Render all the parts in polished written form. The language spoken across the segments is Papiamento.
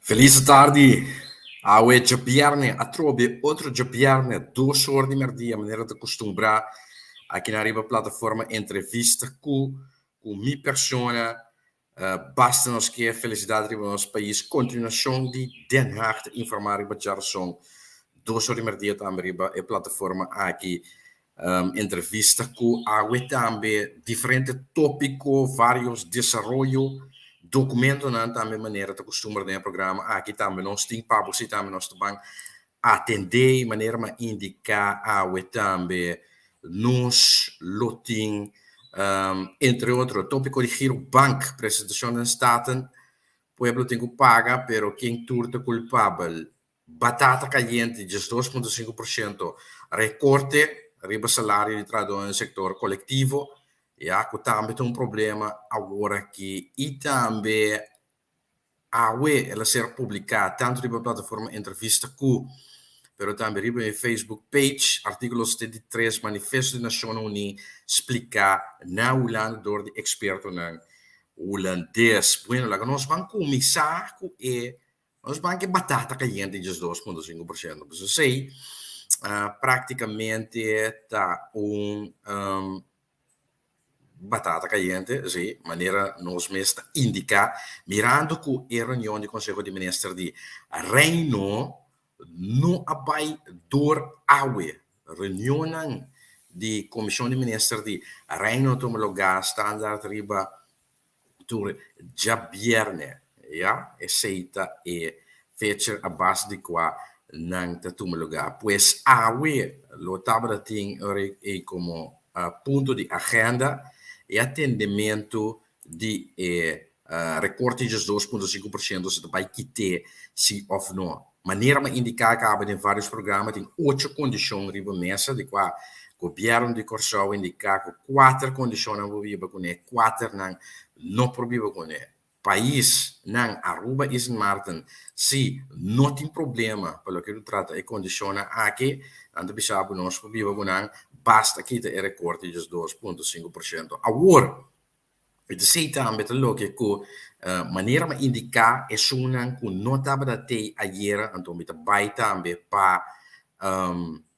Felis tardi! Awe djabièrnè atrobe otro djabièrnè dos or di mèrdia manera ta kustumbrá aki na riba plataforma Entrevista ku ku mi persona. Basta nos ke felisidat riba nos pais. Kontinuashon di Den Haag ta informá riba djarason dos or di mèrdia tambe riba e plataforma aki. Entrevista ku awe tambe diferente tópiko, vários desaroyo, dokumentonan tambe manera ta kustumber den e programa aki tambe nos tin pa bo si tambe nos ta ban atendé i manera mi a indiká awe tambe nos lo tin entre otro tópiko di Giro Bank, presentashon den Staten, pueblo tin ku paga pero ken tur ta kulpabel? Batata kayente 12.5% rekorte riba salario di trahadónan den sektor kolektivo, ya ku tambe ta un problema awor aki i tambe awe el a ser publiká tantu riba plataforma Entrevista ku pero tambe riba mi Facebook page artíkulo 73 Manifesto di Nashonnan Uní spliká na Hulanda dor di ekspertonan hulandes. Bueno, laga nos ban kuminsá ku e Nos ban ke batata kayente 12.5%. Pues esei praktikamente ta un batata kayente, si, manera nos mes ta indiká, mirando ku e reunion di Konseho di Minister di Reino no a bai dor awe. Reunionnan di Komishon di Minister di Reino a tuma lugá standaard riba Tur djabièrnè, ya, esei ta e fecha a base di kua nan ta tuma lugá. Pues awe lo tabata tin ora ei komo punto di agenda e atendementu di e rekorte di 2.5% si ta bai kit'é si òf no. Manera mi a indiká kaba den vários programa tin ocho kondishon riba mesa di kua gobièrnu di Kòrsou a indiká ku kuater kondishonnan por biba kuné, kuaternan no por biba kuné. Paisnan Aruba i Sint Maarten si no tin problema pa loke ta trata e kondishonnan aki, nan ta bisa ku nos por biba ku nan basta kita e rekorte di 2.5%. Awor, E ta esei tambe ta loke ku manera mi a indiká esunnan ku no tabata tei ayera, anto mi ta bai tambe pa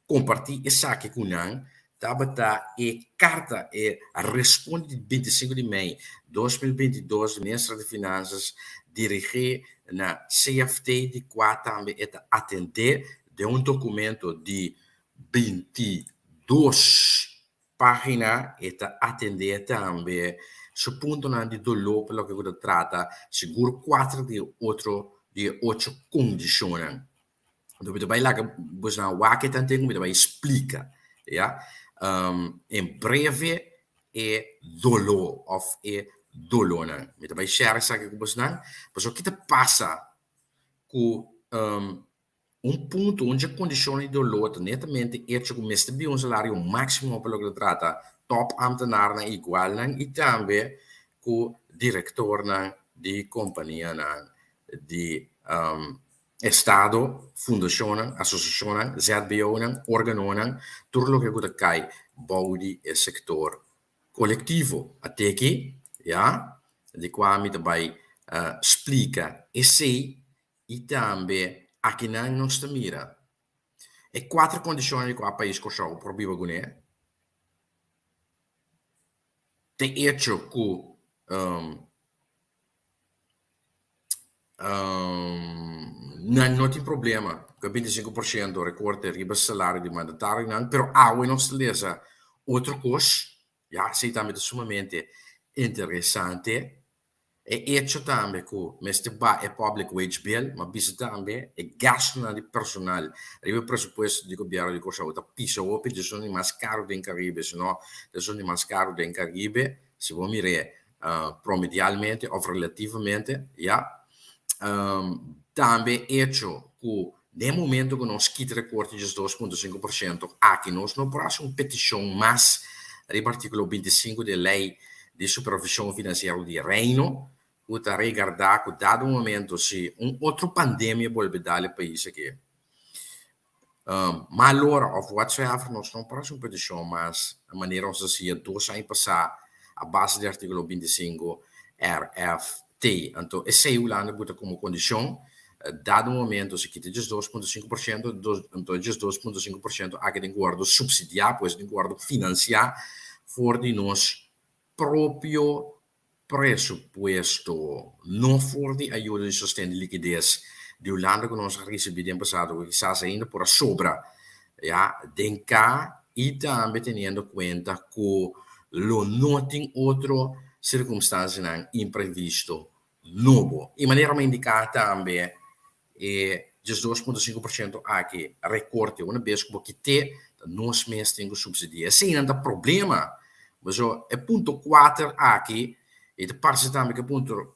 kompartí esaki ku nan, tabata e karta, e responde di 25 di mei 2022 di Minister di Finansas dirigí na CFT di kua tambe e ta atendé den un dokumento di 22 Página e ta atendé tambe su puntonan di doló pa loke ku ta trata sigur kuater di e otro di e ocho kondishonnan. Anto mi ta bai laga bosnan wak e tanten ku mi ta bai splika, ya. En breve e doló òf e dolónan. Mi ta bai share esaki ku bosnan pasobra ki ta pasa ku Un punto un dje kondishon di doló ta netamente echo ku mester bin un salario máksimo pa loke ta trata tòp ámtenarnan igualnan i tambe ku direktornan di kompanianan di estado, fundashonnan, asosiashonnan, ZBOnan, órganonan, tur loke ku ta kai bou di e sektor kolektivo. Ateki, ya, di kua mi ta bai splika esei. I tambe akinan nos ta mira e kuater kondishonnan di kua pais Kòrsou por biba kuné. Te echo ku nan no tin problema ku e 25% rekorte riba salario di mandatarionan, pero awe nos ta lesa otro kos, ya esei tambe ta sumamente interesante. E echo tambe ku mester baha e public wage bill, ma bisa tambe e gastunan di personal riba e presupuesto di gobièrnu di Kòrsou ta pisa hopi, dje esun di mas karu den Karibe, si no ta esun di mas karu den Karibe, si bo mir'é promedialmente òf relativamente, ya. Tambe echo ku den momento ku nos kita rekorte 12.5% aki nos no por hasi un petishon mas riba artíkulo 25 di e lei di supervishon finansiero di Reino ku ta regardá ku dado momento si un otro pandemia bolbe dal e pais aki mal ora òf whatsoever nos no por hasi un petishon mas manera nos a hasié 2 aña pasá a base di artíkulo 25 RFT. Anto esei Hulanda buta komo kondishon. Dado momento si kita 12.5%, anto 12.5% aki tin ku wòrdu supsidiá, pues tin ku wòrdu finansiá for di nos propio presupuesto, no for di ayuda di sosten di likides di Hulanda ku nos a risibí den pasado ku kisas ainda por a sobra ya den ka i tambe teniendo kuenta ku lo no tin otro sirkunstansianan imprevisto nobo. I manera mi a indiká tambe e 12.5% aki rekorte una bes ku bo kit'é ta nos mes tin ku supsidiá. Eseinan ta problema. Pasobra e punto kuater aki i ta parse tambe ku e punto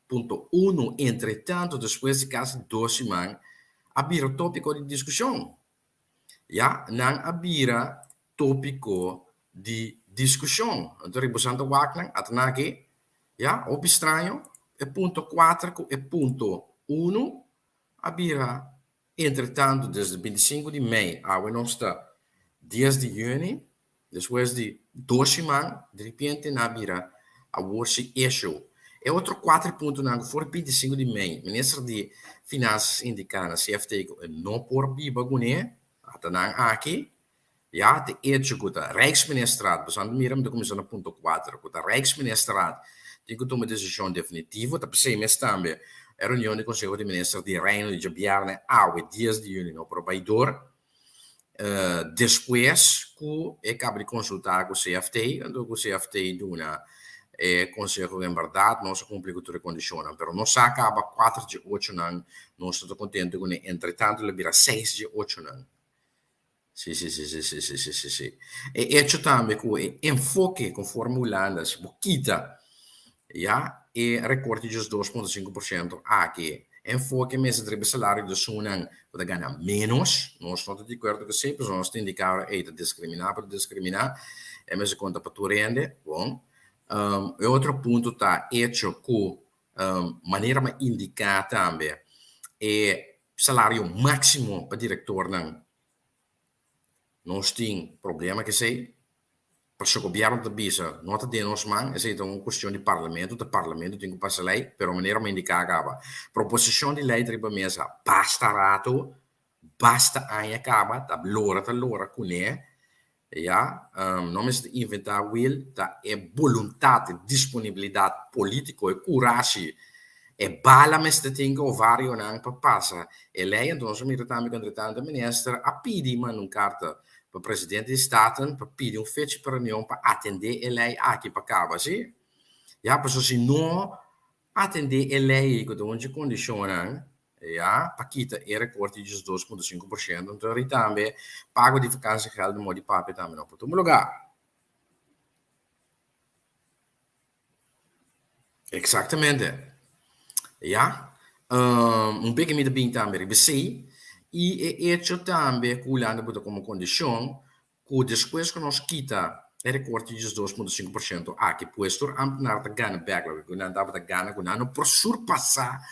punto unu entretanto despues di kasi dos siman a bira tópiko di diskushon. Ya nan a bira tópiko di diskushon. Anto riba boso ta wak nan ata nan aki. Ya, hopi straño. E punto kuater ku e punto unu a bira entretanto desde 25 di mei awe nos ta 10 di yüni, despues di dos siman, diripiente nan a bira awor si issue. E otro kuater puntonan ku for 25 di mei minister di Finansas indiká na CFT ku e no por biba kuné, ata nan aki. Ya, te echo ku ta Rijksministerraad, boso a mira mi ta kuminsá na punto kuater, ku ta Rijksministerraad tin ku tuma desishon definitivo, ta p'esei mes tambe e reunion di Konseho di Minister di Reino di djabièrnè awe dies di yüni no por bai dor, despues ku e kaba di konsultá ku CFT, anto ku CFT duna e konseho ku en bèrdat nos a kumpli ku tur e kondishonnan, pero nos sa kaba kuater dje ochonan, nos no ta kontentu kuné, entretantu lo bira seis dje ochonan. Sí, sí, sí, sí, sí, sí, sí, sí, sí. E hecho tambe ku e enfoke konforme Hulanda, si bo kita ya e rekorte di 2.5% aki, enfoke mester ta riba e salario di esunnan ku ta gana ménos, nos no ta di akuerdo ku esei, pasobra nos ta indiká ora ei ta diskriminá pa diskriminá, e mester konta pa tur hende, bon. E otro punto ta hecho ku manera mi a indiká tambe e Salario máximo pa directornan. Nos tin problema ku esei, pasobra gobierno ta bisa no ta den nos man, esei ta un cuestion di parlamento, ta parlamento tin ku pasa ley, pero manera mi a indica caba, proposicion di ley ta riba mesa basta rato, basta aña caba, ta lora ta lora cune, Ya, no mester inventá wiel, ta e boluntat, e disponibilidat polítiko, e kurashi, e bala mester tin ku ovarionan pa pasa e lei. Anto nos a mira tambe ku entretanto e minister a pidi manda un karta pa presidente di Staten pa pidi un fecha pa reunion pa atendé e lei aki pa kaba, si? Ya, pasobra si no Atendé e lei ku ta un dje kondishonnan, ya, pa kita e rekorte di 2.5%, anto ri tambe pago di vakansiegeld di modi papia tambe no por tuma lugá. Eksaktamente. Ya. Un peke mi ta bin tambe riba esei i e echo tambe ku Hulanda por ta komo kondishon ku despues ku nos kita e rekorte di 2.5% aki, pues tur ámtenar ta gana bèk loke ku nan tabata gana ku nan no por surpasá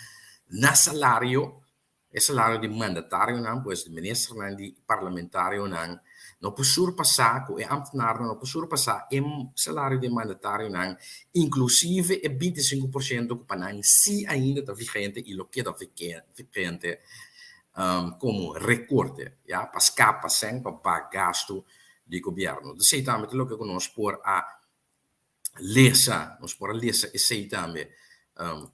na salario, e salario di mandatarionan, pues di ministernan, di parlamentarionan, no por surpasá ku e ámtenarnan no por surpasá e salario di e mandatarionan, inklusive e 25% ku pa nan sí ainda ta vigente i lo keda vigente. Komo rekorte, ya, pa skapa sèn pa baha gastu di gobièrnu. Esei tambe ta loke ku nos por a lesa, nos por a lesa esei tambe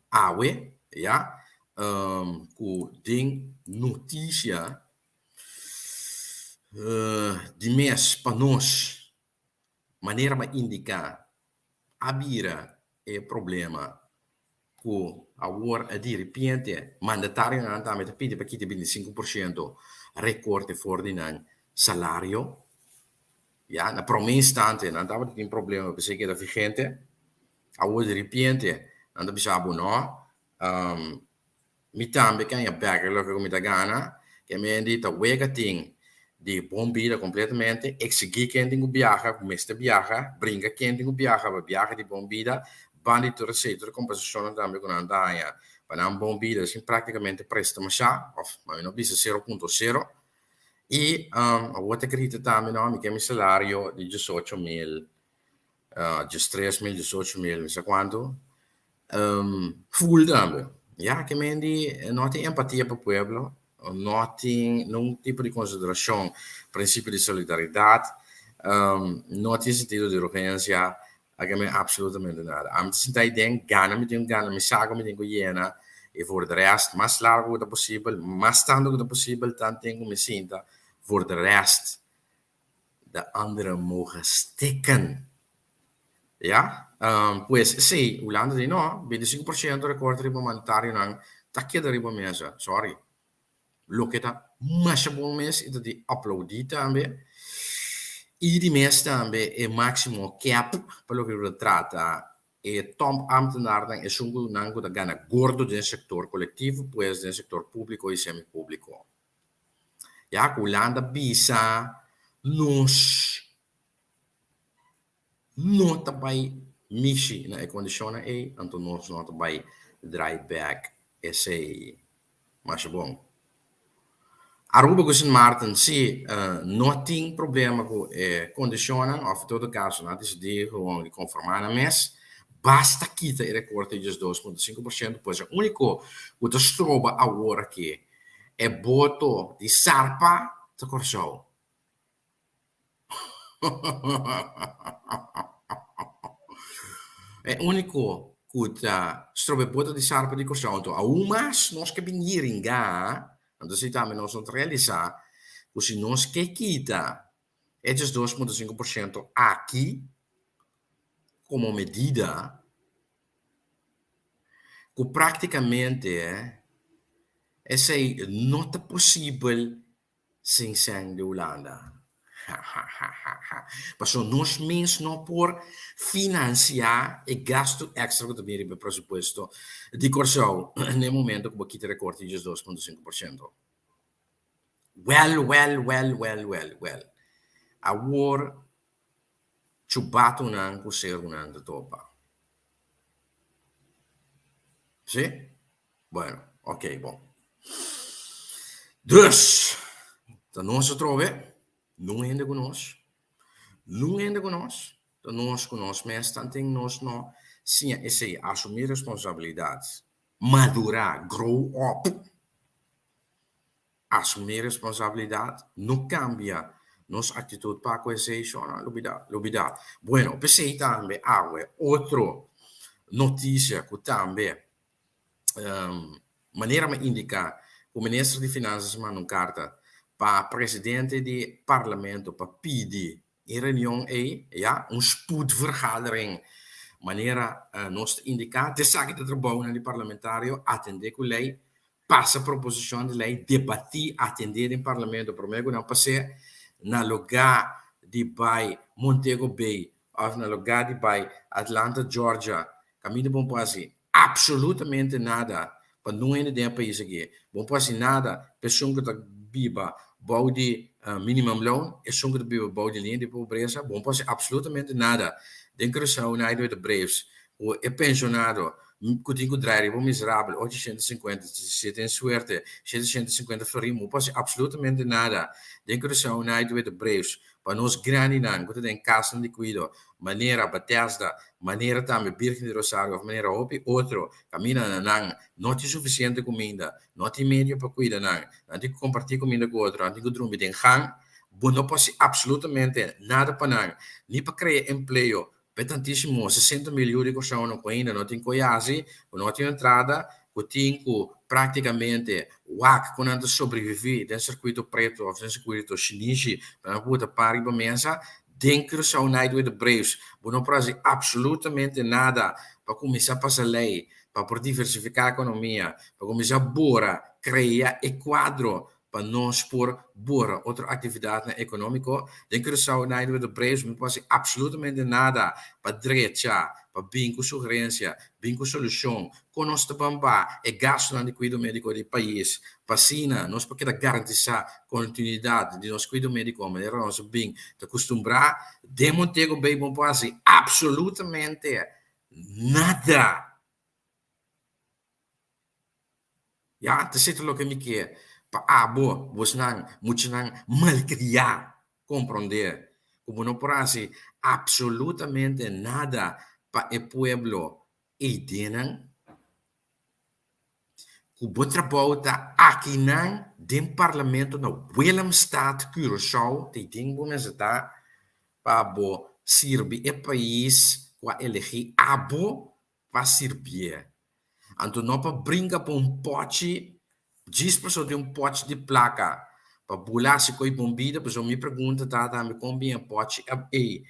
awe, ya, ku den notisia di mes pa nos manera pa indiká a bira e problema ku awor di ripiente mandatarionan tambe ta pidi pa kita 25% rekorte for di nan salario. Ya, na prome instante nan tabata tin problema p'esei keda vigente, awor di ripiente nan ta bisa bo no, Mi tambe ke haña bek e loke ku mi ta gana, ke mendi ta wega tin di bon bida kompletamente, eksigí ken tin ku biaha, ku mester biaha, bringa ken tin ku biaha pa biaha di bon bida, ban di tur esei, tur e kompensashonnan tambe ku nan ta haña pa nan bon bida sin praktikamente presta mashá, òf mi no bisa sero punto sero. I awor ta grita tambe no, mi ke mi salario di 18.000 13.000, 18.000, mi sa kuantu, full tambe. Ya ke men di no tin empatia pa pueblo, no tin nun tipo di konsiderashon prinsipio di solidaridat, no tin sentido di urgensia, a ke men absolutamente nada. Ami ta sinta aden, gana mi tin ku gana, mi sa ku mi tin ku yena i voor de rest mas largu ku ta posibel, mas tantu ku ta posibel tanten ku mi sinta voor de rest de anderen mogen stikken. Ya, pues esei Hulanda di no, 25% rekorte riba humanitario-nan ta keda riba mesa, sorry. Loke ta masha bon mes i ta di aplaudí tambe. I di mes tambe e máksimo cap pa loke ta trata e tòp-ámtenarnan, esun ku nan ku ta gana gordo den sektor kolektivo, pues den sektor públiko i semi-públiko. Ya ku Hulanda bisa nos no ta bai mishi na e kondishonnan ei, anto nos no ta bai draai bek esei masha bon. Aruba ku Sint Maarten si no tin problema ku e kondishonnan òf en todo kaso nan a disidí gewoon di konformá nan mes, basta kita e rekorte di 2.5%, pues e úniko ku ta stroba awor aki E boto di sarpa ta Kòrsou. E úniko ku ta stroba e boto di sarpa di Kòrsou. Anto aun mas nos ke bin yiringá, anto si tambe nos no ta realisá ku si nos ke kita e 2.5% aki komo medida, ku práktikamente esei no ta posibel sin sèn di Hulanda. Pasobra nos mes no por finansiá e gastu èkstra ku ta bini riba e presupuesto di Kòrsou na e momento ku bo kita rekorte di 2.5%. Wèl, wèl, wèl, wèl, wèl, wèl. Awor chubatonan ku serunan ta topa. Sí? Bueno, ok, bon. Dus, ta nos atrobe, nun hende ku nos, nun hende ku nos, ta nos ku nos mes, tanten nos no siña esei, asumí responsabilidat, madurá, grow up. Asumí responsabilidat no kambia nos aktitut pa ku esei shona lubidá lubidá. Bueno, p'esei tambe awe otro notisia ku tambe manera mi a indiká ku minister di Finansas a manda un karta pa presidente di parlamento pa pidi e reunion ei, ya, un spoedvergadering manera nos ta indiká. Ta esaki ta trabounan di parlamentario, atendé ku lei, pasa proposishon di lei, debatí, atendé den parlamento promé ku nan pas'é na lugá di bai Montego Bay òf na lugá di bai Atlanta, Georgia, kaminda bo no por hasi absolutamente nada pa nun hende den e pais aki. Bo no por hasi nada pa esun ku ta biba bou di minimumloon, esun ku ta biba bou di liña di pobresa, bo no por hasi absolutamente nada den Curaçao United with the Braves ku e penshonado ku tin ku draai riba un miserabel 850 si e tin suerte 750 florin, bo no por hasi absolutamente nada den Curaçao United with the Braves pa nos grandinan ku ta den kasnan di kuido manera Bethesda, manera tambe Birgen di Rosario òf manera hopi otro kaminda na nan no tin sufisiente kuminda, no tin medio pa kuida nan, nan tin ku kompartí kuminda ku otro, nan tin ku drumi den gang, bo no por hasi apsolutamente nada pa nan, ni pa krea empleo pa e tantísimo 60.000 yu di Kòrsou ku ainda no tin koe hasi, ku no tin entrada, ku tin ku práktikamente wak ku nan ta sobreviví den sirkuito pretu òf den sirkuito shinishi pa nan por ta pan riba mesa. Den Curaçao Night with the Braves bo no por hasi absolutamente nada pa kuminsá pasa lei pa por diversifiká ekonomia, pa kuminsá bora, krea e kuadro pa nos por bora otro aktividatnan ekonómiko. Den Curaçao Night with the Braves bo no por hasi absolutamente nada pa drecha, pa bin ku sugerensia, bin ku solushon kon nos ta ban ba e gastunan di kuido médiko di pais pa asina nos por keda garantisá kontinuidat di nos kuido médiko manera nos a bin ta kustumbrá. Den Montego Bay bo no por hasi absolutamente nada. Ya, ta esei ta loke mi ke pa abo, bosnan, muchanan malkriá komprondé ku bo no por hasi absolutamente nada pa e pueblo ei den nan. Ku bo trabou ta akinan den Parlamento na Willemstad, Curaçao, ta den bo mester ta pa bo sirbi e pais ku a elegí abo pa sirbié. Anto no pa brinka pa un pòchi, djis pasobra tin un pòchi di plaka pa bula hasi ko'i bon bida, pasobra mi pregunta ta tambe kon bin e pòchi ei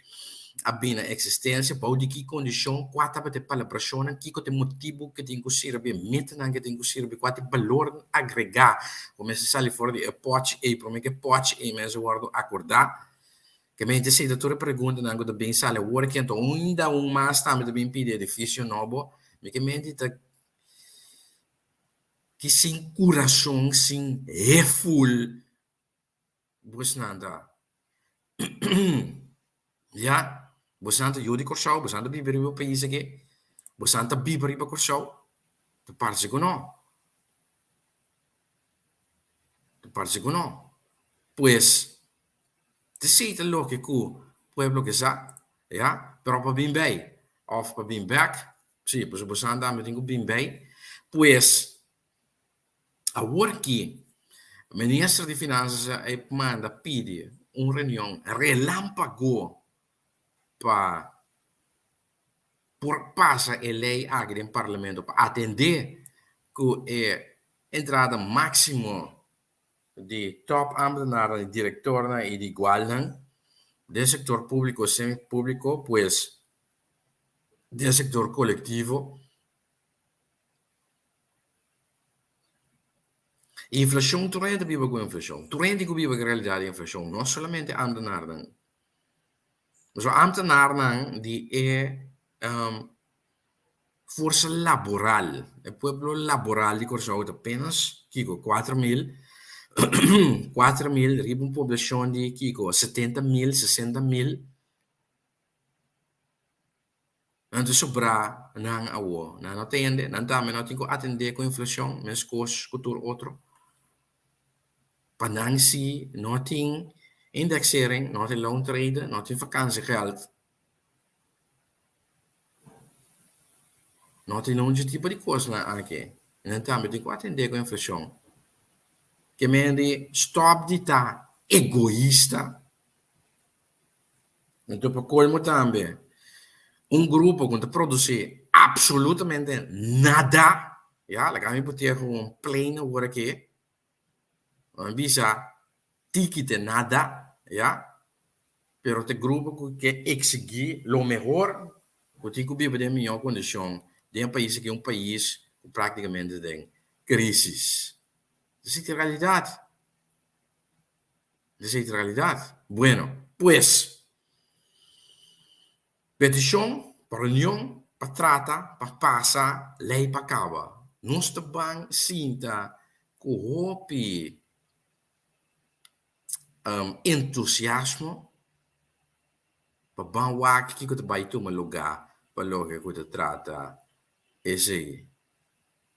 a bin na eksistensia, bou di ki kondishon, kua tabata e palabrashonnan, kiko ta e motibu ku tin ku sirbi, e metanan ku tin ku sirbi, kua ta e balornan agregá ku mester sali for di e pòchi ei promé ku e pòchi ei mester wòrdu akordá. Ke mente esei ta tur e preguntanan ku ta bin sali awor aki, anto ainda un mas tambe ta bin pidi edifisio nobo, mi ke mente ta ki sin kurason, sin heful bosnan ta. Ya, bosnan ta yu di Kòrsou, bosnan ta biba riba e pais aki, bosnan ta biba riba Kòrsou, ta parse ku no. Ta parse ku no. Pues, Esei ta loke ku pueblo ke sa, ya, pero pa bin bei òf pa bin bèk, sí, pasobra boso tambe tin ku bin bei. Pues, awor ki Minister di Finansas a manda pidi un reunion relámpago pa por pasa e lei aki den Parlamento pa atendé ku e entrada máksimo di top ambtenarnan, di directornan y di igualnan den sector publico, semi publico, pues den sector colectivo. Inflacion, tur hende ta biba cu inflacion, tur hende tin cu biba cu e realidad di inflacion, no solamente ambtenarnan. Pasobra ambtenarnan di e Forsa laboral, e pueblo laboral di Kòrsou ta apenas kiko 4000, 4000 riba un poblashon di kiko 70 mil, 60 mil. Nan ta sobrá nan awor, nan no tende, nan tambe no tin ku atendé ku inflashon meskos ku tur otro. Pa nan si no tin indexering, no tin loontrede, no tin vakantiegeld. No tin nunca tipo di kosnan aki. Nan tambe tin ku atendé ku inflashon. Ke men di stòp di ta egoista. Anto pa kolmo tambe un grupo ku no ta produsí apsolutamente nada, ya, laga mi putia ku un plein awor aki, Mi bisa tiki te nada, ya, pero ta e grupo ku ke eksigí lo mehor, ku tin ku biba den mihó kondishon den e pais aki, un pais ku praktikamente den krisis. Esei ta e realidat. Esei ta e realidat. Bueno, pues, Petishon pa reunion pa trata pa pasa lei pa kaba. Nos ta ban sinta ku hopi entusiasmo pa ban wak kiko ta bai tuma lugá pa loke ku ta trata esei.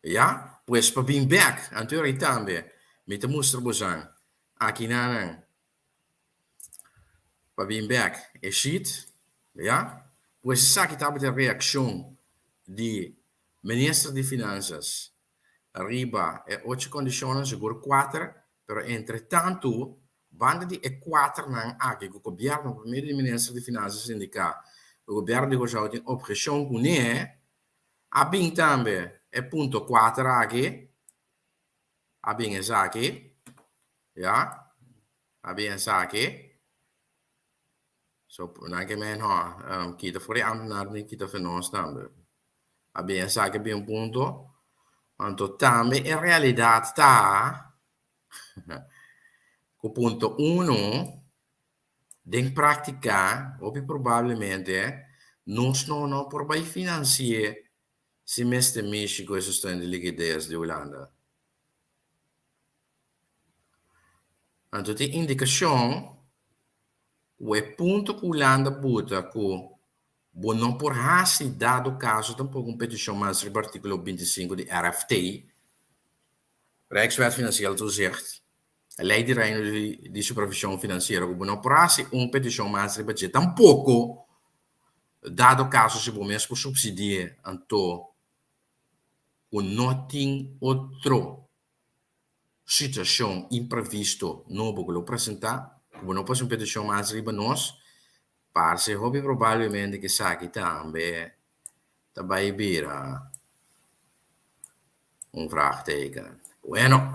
Ya, pues pa bin bek anto e tambe mi ta mustra bosan aki nan. Pa bin bek e sheet, ya. Pues esaki tabata e reaccion di Minister di Finanzas riba e ocho condicionnan, segur cuater, pero entre tanto banda di e cuaternan aki cu Gobierno por medio di Minister di Finanzas indica cu Gobierno di Curaçao tin obhecion cune, a bin tambe e punto cuater aki, a bin esaki, ya. A bin esaki. So nan ke men ho kita for di ambtenaar ni kita for nos tambe. A bin esaki bin un punto. Anto tambe e realidad ta ku punto uno den práktika hopi probablemente nos no no por bai finansi'é si mester mishi ku e sosten di likides di Hulanda. Anto tin indikashon ku e punto ku Hulanda buta ku bo no por hasi dado kaso tampoko un petishon mas riba artíkulo 25 di RFT, Rijkswet Financieel Toezicht, e lei di Reino di Supervishon Finansiero, ku bo no por hasi un petishon mas riba dje tampoko dado kaso si bo mes por supsidi'e anto. ku no tin otro situashon imprevisto nobo ku lo presentá, ku bo no por hasi un petishon mas riba nos, parse hopi probablemente ku esaki tambe ta bai bira un vraagteken. Bueno.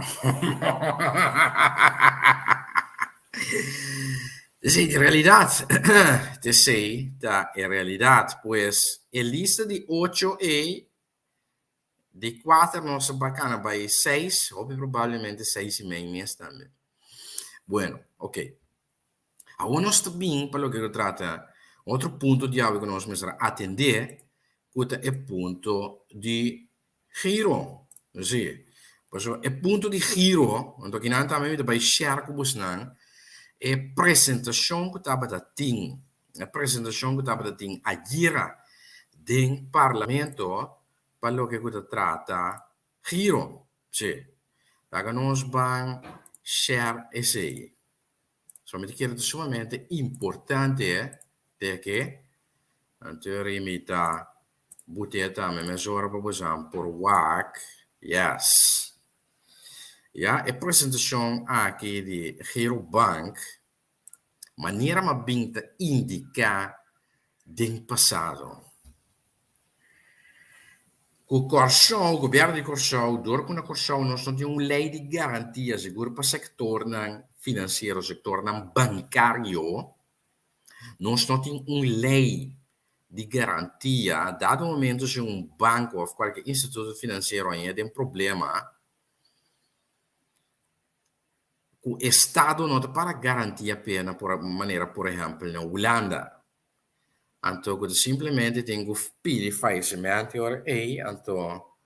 Esei ta e realidat. Esei ta e realidat. Pues e lista di ocho ei, di kuater nos a bakana bai seis, hopi probablemente seis i mei mes tambe. Bueno, ok. Awor nos ta bin pa loke ta trata otro punto di awe ku nos mester a atendé, ku ta e punto di giro. Si, pasobra e punto di giro, anto akinan tambe mi ta bai share ku bosnan e presentashon ku tabata tin, e presentashon ku tabata tin ayera den parlamento pa loke ku ta trata giro. Si, laga nos ban share esei. So mi ta kere ta sumamente importante te ke anto mi ta bute tambe mesora pa bosan por wak. Yes. Ya e presentacion aki di Girobank manera mi a bin ta indica den pasado. Ku Kòrsou, gobièrnu di Kòrsou, dor ku na Kòrsou nos no tin un lei di garantia sigur pa sektornan finansiero, sektornan bankario, nos no tin un lei di garantia dado momento si un banko òf kualke instituto finansiero haña den problema ku estado no ta para garantia p'e na manera por ehèmpel na Hulanda. Anto ku ta simplemente tin ku pidi fallecimento e ora ei, anto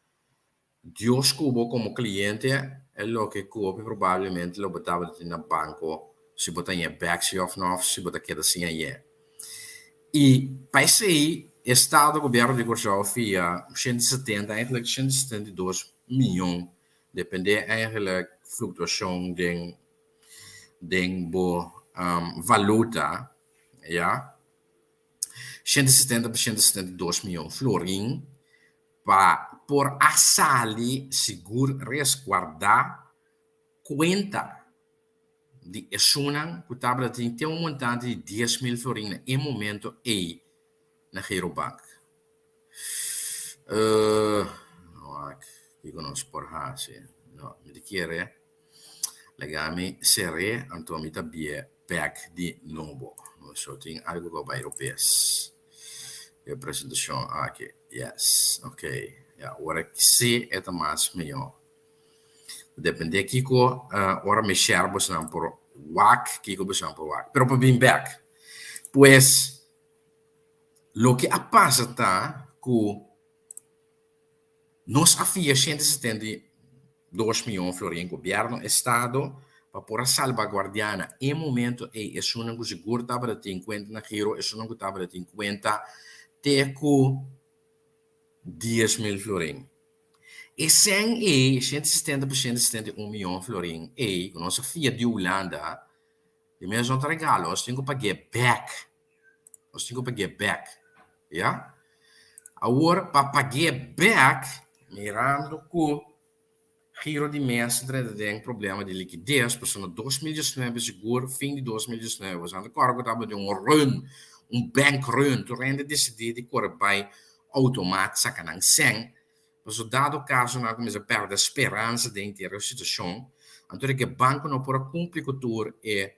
Dios ku bo komo kliente e loke ku hopi probablemente lo bo tabata tin na banko si bo ta haña bèk si òf no òf si bo ta keda sin hañ'é. I pa esei estado gobièrnu di Kòrsou fia 170 eigentlik 172 mion dependé eigentlik fluktuashon den den bo valuta. Ya. 170 pa 172 mion florin pa por a sali sigur resguardá kuenta di esunnan ku tabata tin te un montante di 10,000 florin na e momento ei na Girobank. Wak, kiko nos por hasi? No, mi ta kere laga mi ser'é anto mi ta bie bek di nobo. So tin algo ku a bai robes ku e presentashon aki. Yes, ok. Ya, ora si e ta mas mihó. Depende kiko ora mi share bosnan por wak, kiko bosnan por wak. Pero pa bin bek, pues loke a pasa ta ku Nos a fia 172 mion florin gobierno estado pa por a salbaguardia na e momento ey esunnan cu sigur tabata tin cuenta na giro, esunnan cu tabata tin cuenta te cu 10 mil florin. E cen ey, 170 pa 171 mion florin ey cu nos a fia di Hulanda, di mes no ta regalo, nos tin cu pag'e bek. Nos tin ku pag'é bèk, ya. Awor pa pag'é bèk, mirando ku giro di mes ta drenta den problema di likides, pasobra na 2019 sigur, fin di 2019, boso a kòrda ku tabata un run, un bank run, tur hende disidí di kore bai outomat saka nan sèn, pasobra dado kaso nan a kuminsá pèrdè speransa den henter e situashon, anto di ke banko no por a kumpli ku tur e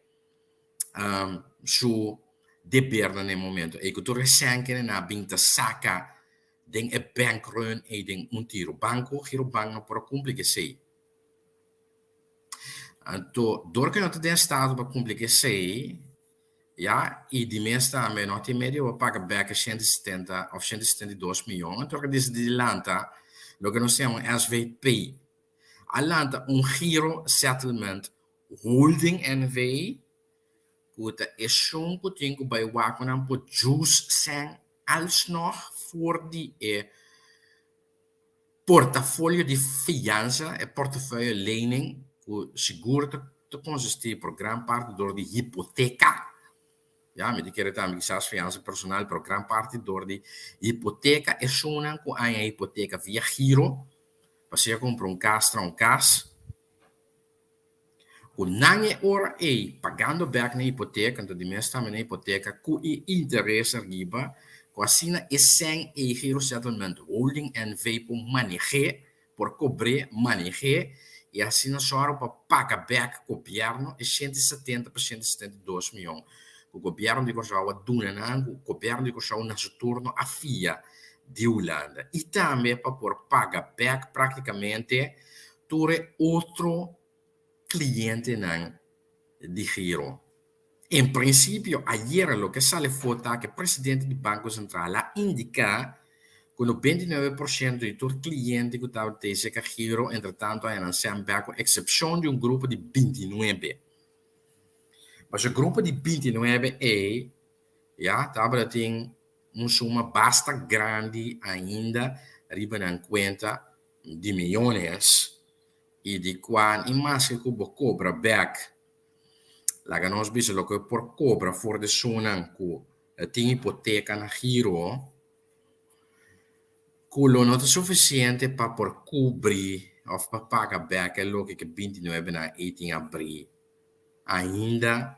su debernan na e momento ei ku tur e sèn nan a bin ta saka den e bank run ei den un tiro. Banko, Girobank no por a kumpli ku esei. Anto dor ku no ta den estado pa kumpli ku esei, ya, i di mes tambe no tin medio pa paga bèk e 170 òf 172 mion, anto a disidí di lanta loke nos ta yama un SVP. A lanta un Giro Settlement Holding NV. ku ta esun ku tin ku bai wak ku nan por jus sèn alsnog for di e portafolio di fiansa, e portefeuille lening ku sigur ta konsistí por gran parti dor di hipoteka, ya mi ta kere tambe kisas fiansa personal pero gran parti dor di hipoteka, esunnan ku haña hipoteka via giro. pa sea kumpra un kas tra un kas, ku nan e ora ei pagando bèk nan hipoteka, anto di mes tambe nan hipoteka ku e interes ariba, ku asina e sèn ei Giro Settlement Holding NV por maneh'é, por kobr'é, maneh'é i asina sòru pa paga bèk gobièrnu e 170 pa 172 mion ku gobièrnu di Kòrsou a duna nan, ku gobièrnu di Kòrsou na su turno a fia di Hulanda i tambe pa por paga bèk práktikamente tur e otro klientenan di Giro. En prinsipio ayera loke a sali for ta ku e presidente di Banko Sentral a indiká ku 99% di tur kliente ku tabata den serka Giro entretanto a nan sèn bèk ku eksepshon di un grupo di 29. Pasobra e grupo di 29 ei ya tabata tin un suma basta grandi ainda riba nan kuenta di miyones i di kua i maske ku bo kobra bèk, laga nos bisa loke bo por kobra for di esunnan ku tin hipoteka na giro, ku lo no ta sufisiente pa por kubri òf pa paga bèk e loke ku e 29 nan ei tin abrí ainda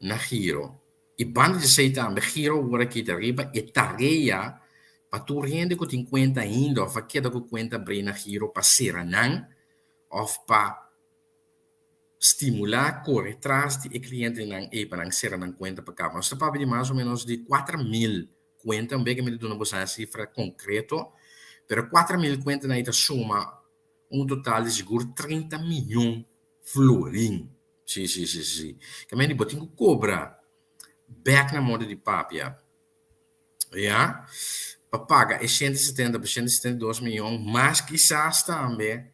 na giro. I banda di esei tambe giro awor a kita riba e tarea pa tur hende ku tin kuenta ainda òf a keda ku kuenta abrí na giro pa sera nan òf pa stimulá kore tras di e klientenan ei pa nan sera nan kuenta pa kaba. Nos ta papia di mas o ménos di 4000 kuenta, un bes ke mi ta duna boso e sifra konkreto, pero 4000 kuentanan ei ta suma un total di sigur 30 miyon florin. Sí, sí, sí, sí. Ke men di bo tin ku kobra bèk na moda di papia, ya, pa paga e 170 pa 172 miyon, mas kisas tambe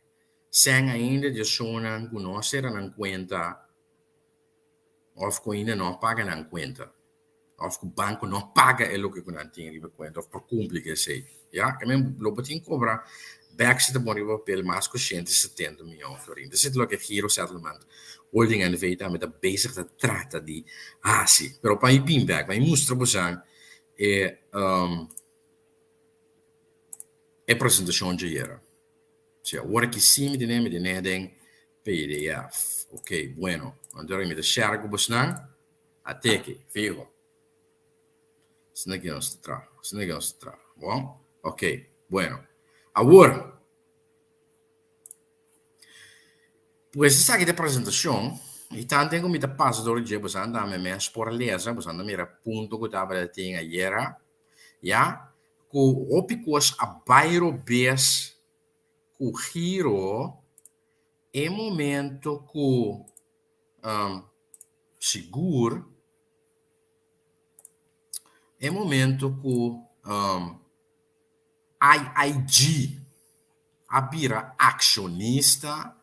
sèn ainda di esunnan ku no a sera nan kuenta òf ku ainda no a paga nan kuenta, òf ku banko no paga e loke ku nan tin riba kuenta òf por kumpli ku esei, ya. Ke men lo bo tin kobra bèk si ta bon riba papel mas ku 170 miyon florin. Esei ta loke Giro Settlement Holding NV tambe ta bezig ta trata di hasi. Pero pa mi bin bèk, pa mi mustra bosan e e presentashon djayera. Si awor aki si mi tene, mi tene den pdf. Ok, bueno. Anto mi ta share ku bosnan. Ateki, fiho. Asina ki nos ta traha, asina ki nos ta traha. Bon? Ok, bueno. Awor, pues esaki ta e presentashon, i tanten ku mi ta pasa dor di dje, boso tambe mes por lesa, boso ta mira punto ku tabata tin ayera, ya, ku hopi kos a bai robes ku giro e momento ku sigur e momento ku IIG a bira akshonista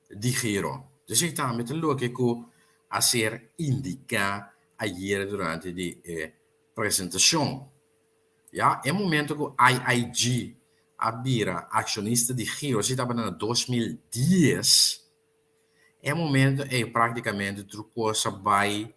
di Giro. Esei tambe ta loke ku a ser indiká ayer durante di e presentashon. Ya, e momento ku IIG a bira akshonista di Giro, esei tabata na 2010, E momento ei práktikamente tur kos a bai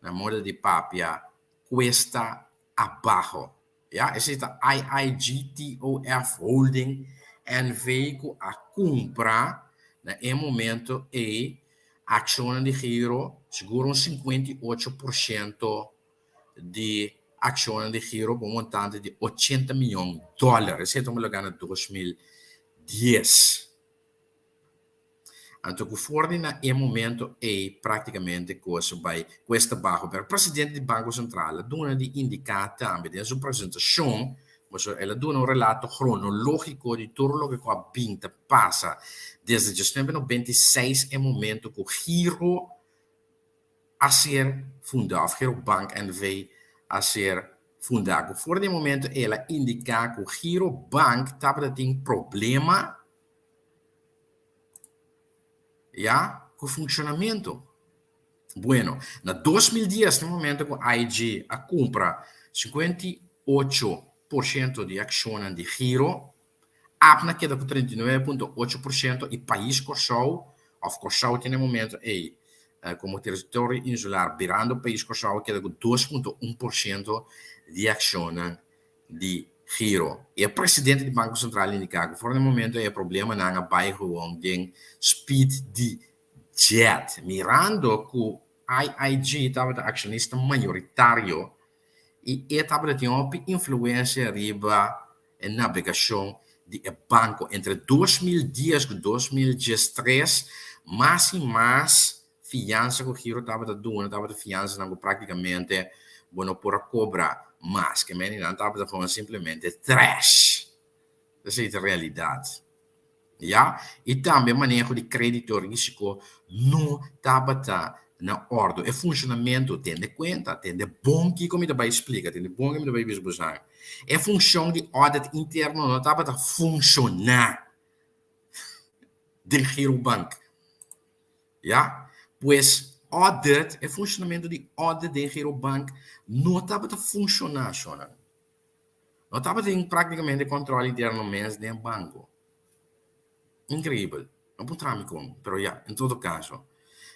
na moda di papia kuesta abaho. Ya, esei ta IIGTOF Holding NV ku a kumpra na e momento ei akshonnan di Giro, sigur un 58% di akshonnan di Giro pa un montante di 80 miyon dòler. Esei ta un lugá na 2010. Anto ku for di na e momento ei práktikamente kos a bai kuesta baho. Pero presidente di Banko Sentral a duna di indiká tambe den su presentashon, pasobra el a duna un relato kronológiko di tur loke ku a bin ta pasa desde 1996 e momento ku Giro a ser fundá òf Giro Bank NV a ser fundá. Ku for di e momento ei el a indiká ku Giro Bank tabata tin problema. Ya, ku funshonamentu. Bueno, na 2010, na momento ku IG a kumpra 58% di akshonnan di Giro, APNA keda ku 39.8% i Pais Kòrsou, òf Kòrsou te na e momento ei komo teritorio insular birando Pais Kòrsou, a keda ku 2.1% di akshonnan di Giro. E presidente di Banko Sentral a indiká ku for di e momento ei e problemanan a bai gewoon den speed di jet. Mirando ku IIG tabata akshonista mayoritario i e tabata tin hopi influensia riba e nabegashon di e banko entre 2010 ku 2013, mas i mas fiansa ku Giro tabata duna tabata fiansanan ku praktikamente bo no por a kobra mas, ke meni nan tabata gewoon simplemente trash. Esei ta realidat. Ya, i tambe maneho di kredito risiko no tabata na ordo. E funshonamentu, tende kuenta, tende bon kiko mi ta bai splika, tende bon kiko mi ta bai bisa boso. E funshon di audit interno no tabata funshoná den Girobank. Ya, pues audit, e funshonamentu di audit den Girobank no tabata funshoná, shonnan. No tabatin práktikamente kòntròl interno mes den e banko. Inkreibel. No puntra mi kon, pero ya, en todo kaso.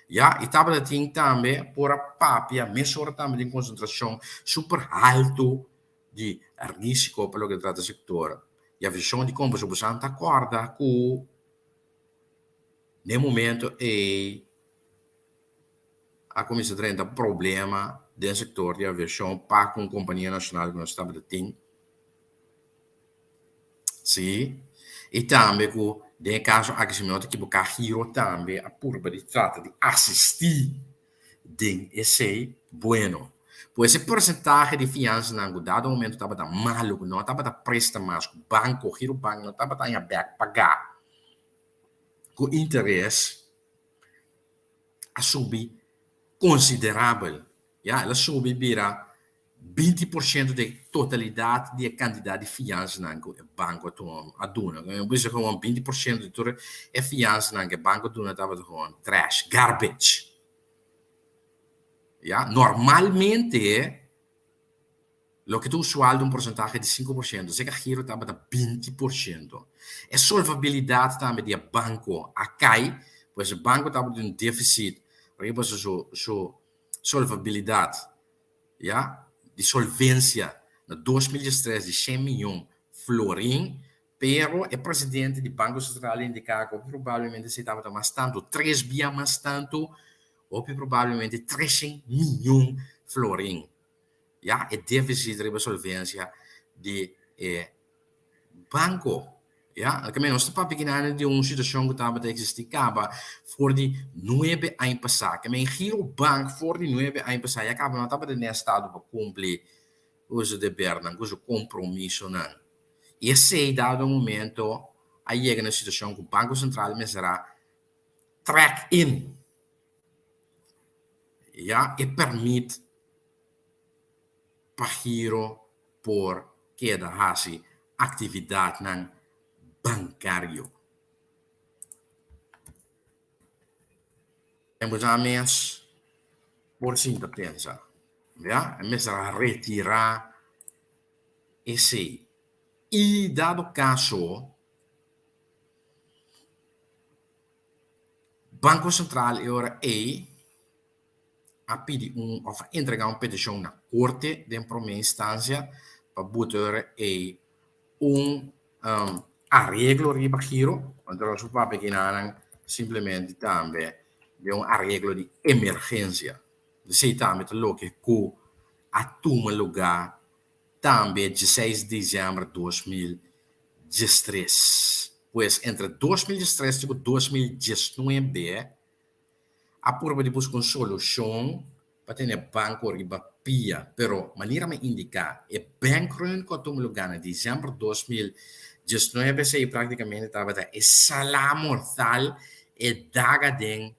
Ya, i tabata tin tambe por a papia mesora tambe den konsentrashon super haltu di risiko pa loke ta trata sektor di aviashon. Dikon? Pasobra boso ta kòrda ku den momento ei a kuminsá drenta problema den sektor di aviashon pa ku un kompania nashonal ku nos tabata tin. Sí, i tambe ku den e kaso aki si mi no ta ekiboká Giro tambe a purba di trata di asistí den esei. Bueno, pues e porsentahe di fiansanan ku dado momento tabata malu, ku no tabata presta mas, ku banko, Girobank no tabata haña bèk pagá ku interes, a subi konsiderabel. Ya, el a subi bira 20% di e totalidat di e kantidat di fiansanan ku e banko a tuma, a duna. Mi bisa gewoon 20% di tur e fiansanan ku e banko a duna tabata gewoon trash, garbage. Ya, normalmente Loke ta usual ta un porsentahe di 5%, esei giro tabata 20%. E solvabilidat tambe di e banko a kai, pues e banko tabata den un defisit riba su su solvabilidat, ya, di solvensia na 2013 di shen miyon florin, pero e presidente di Banko Sentral a indiká ku probablemente esei tabata mas tantu, tres bia mas tantu, hopi probablemente 300 miyon florin. Ya e deficit riba solvencia di e banco. Ya, alke nos ta papia kinan di un situacion cu tabata existi caba for di nuebe aña pasa. Ke men Girobank for di nuebe aña pasa ya caba no tabata den estado pa cumpli cu su debernan, cu su compromisonan. Y esey dado momento a yega na situacion cu Banco Central mester a trek in. Ya e permit pa Giro por keda hasi aktividatnan bankario. En bosa mes por sinta pensa, ya, e mester a retirá esei. I dado kaso Banko Sentral e ora ei a pidi un òf a entregá un petishon na korte den promé instansia pa buta e ora ei un areglo riba giro, anto nos por papia kinanan simplemente tambe den un areglo di emergensia. Esei tambe ta loke ku a tuma lugá tambe dieseis di diciember 2013. Pues entre 2013 te ku 2019 a purba di buska un solushon pa tene banko riba pia, pero manera mi indiká e bankrun ku a tuma lugá na diciember 2019 esei praktikamente tabata e sala mortal, e daga den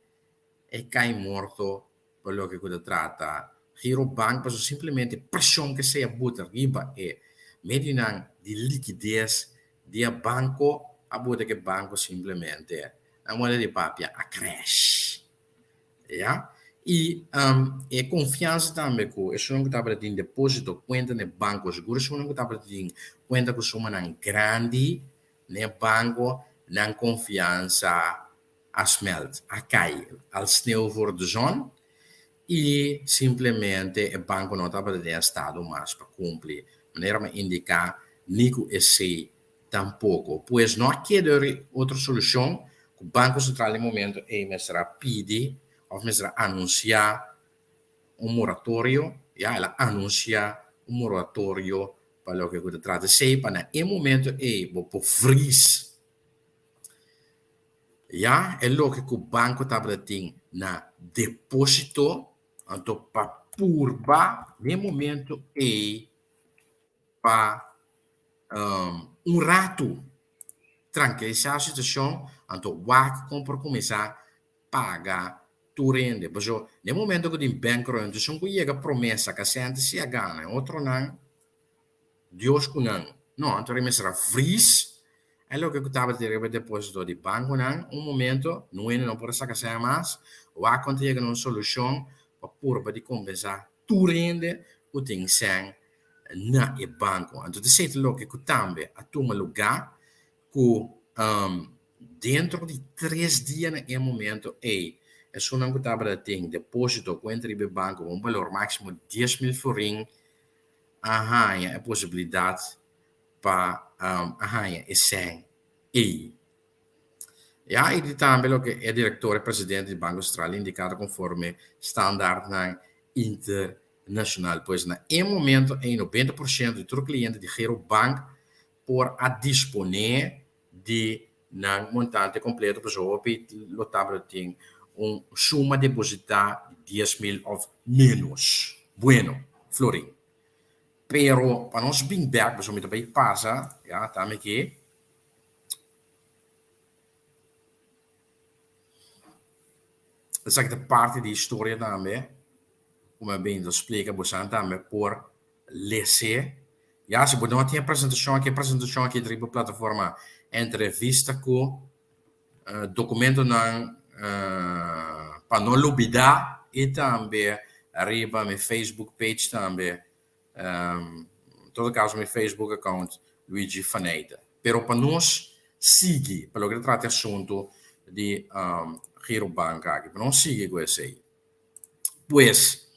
e kai morto pa loke ku ta trata Girobank pasobra simplemente preshon ke sea buta riba e medionan di likides di e banko a buta ke banko simplemente na moda di papia a crash ya i e konfiansa tambe ku esunnan ku tabata tin deposito kuenta na e banko sigur esunnan ku tabata tin kuenta ku sumanan grandi na e banko nan konfiansa a smelt, a kai als sneeuw voor de zon i simplemente e banko no tabata den estado mas pa kumpli. Manera mi a indiká ni ku esei tampoko. Pues no a keda otro solushon ku Banko Sentral e momento ei mester a pidi òf mester a anunsiá un moratorio, ya el a anunsiá un moratorio pa loke ku ta trata esei pa na e momento ei bo por vries ya e loke ku banko tabata tin na deposito anto pa purba na e momento ei pa un ratu trankilisá e situashon anto wak kon por kuminsá paga tur hende. Pasobra den e momento ku tin bank run esun ku yega promé saka sènte si a gana e otronan Dios ku nan. No, anto mester a vries e loke ku tabata riba e deposito di bankonan un momento, no hende no por a saka sèn mas, wak kon ta yega na un solushon pa purba di kompensá tur hende ku tin sèn na e banko. Anto ta esei ta loke ku tambe a tuma lugá ku dentro di tres dia na e momento ei esunnan ku tabata tin deposito kuenta riba e banko ku un balor máksimo di 10,000 florin a haña e posibilidat pa a haña e sèn ei. Ya i di tambe loke e direktor e presidente di Banko Sentral a indiká ta konforme standaardnan internashonal. Pues na e momento ei 90% di tur kliente di Girobank por a disponé di nan montante kompleto pasobra hopi lo tabata tin un suma depositá di 10,000 òf ménos. Bueno, florin. Pero pa nos bin bèk pasobra mi ta bai pasa, ya, tambe ke. Esaki ta parti di historia tambe ku mi a bin ta splika bosan tambe por les'é. Ya si bo no tin e presentashon aki, e presentashon aki ta riba plataforma Entrevista ku dokumentonan pa no lubida i tambe riba mi Facebook page tambe. En todo caso mi Facebook account Luigi Faneyte. Pero pa nos sigui pa loke ta trata e asunto di Girobank aki, pa nos sigui cu esey. Pues,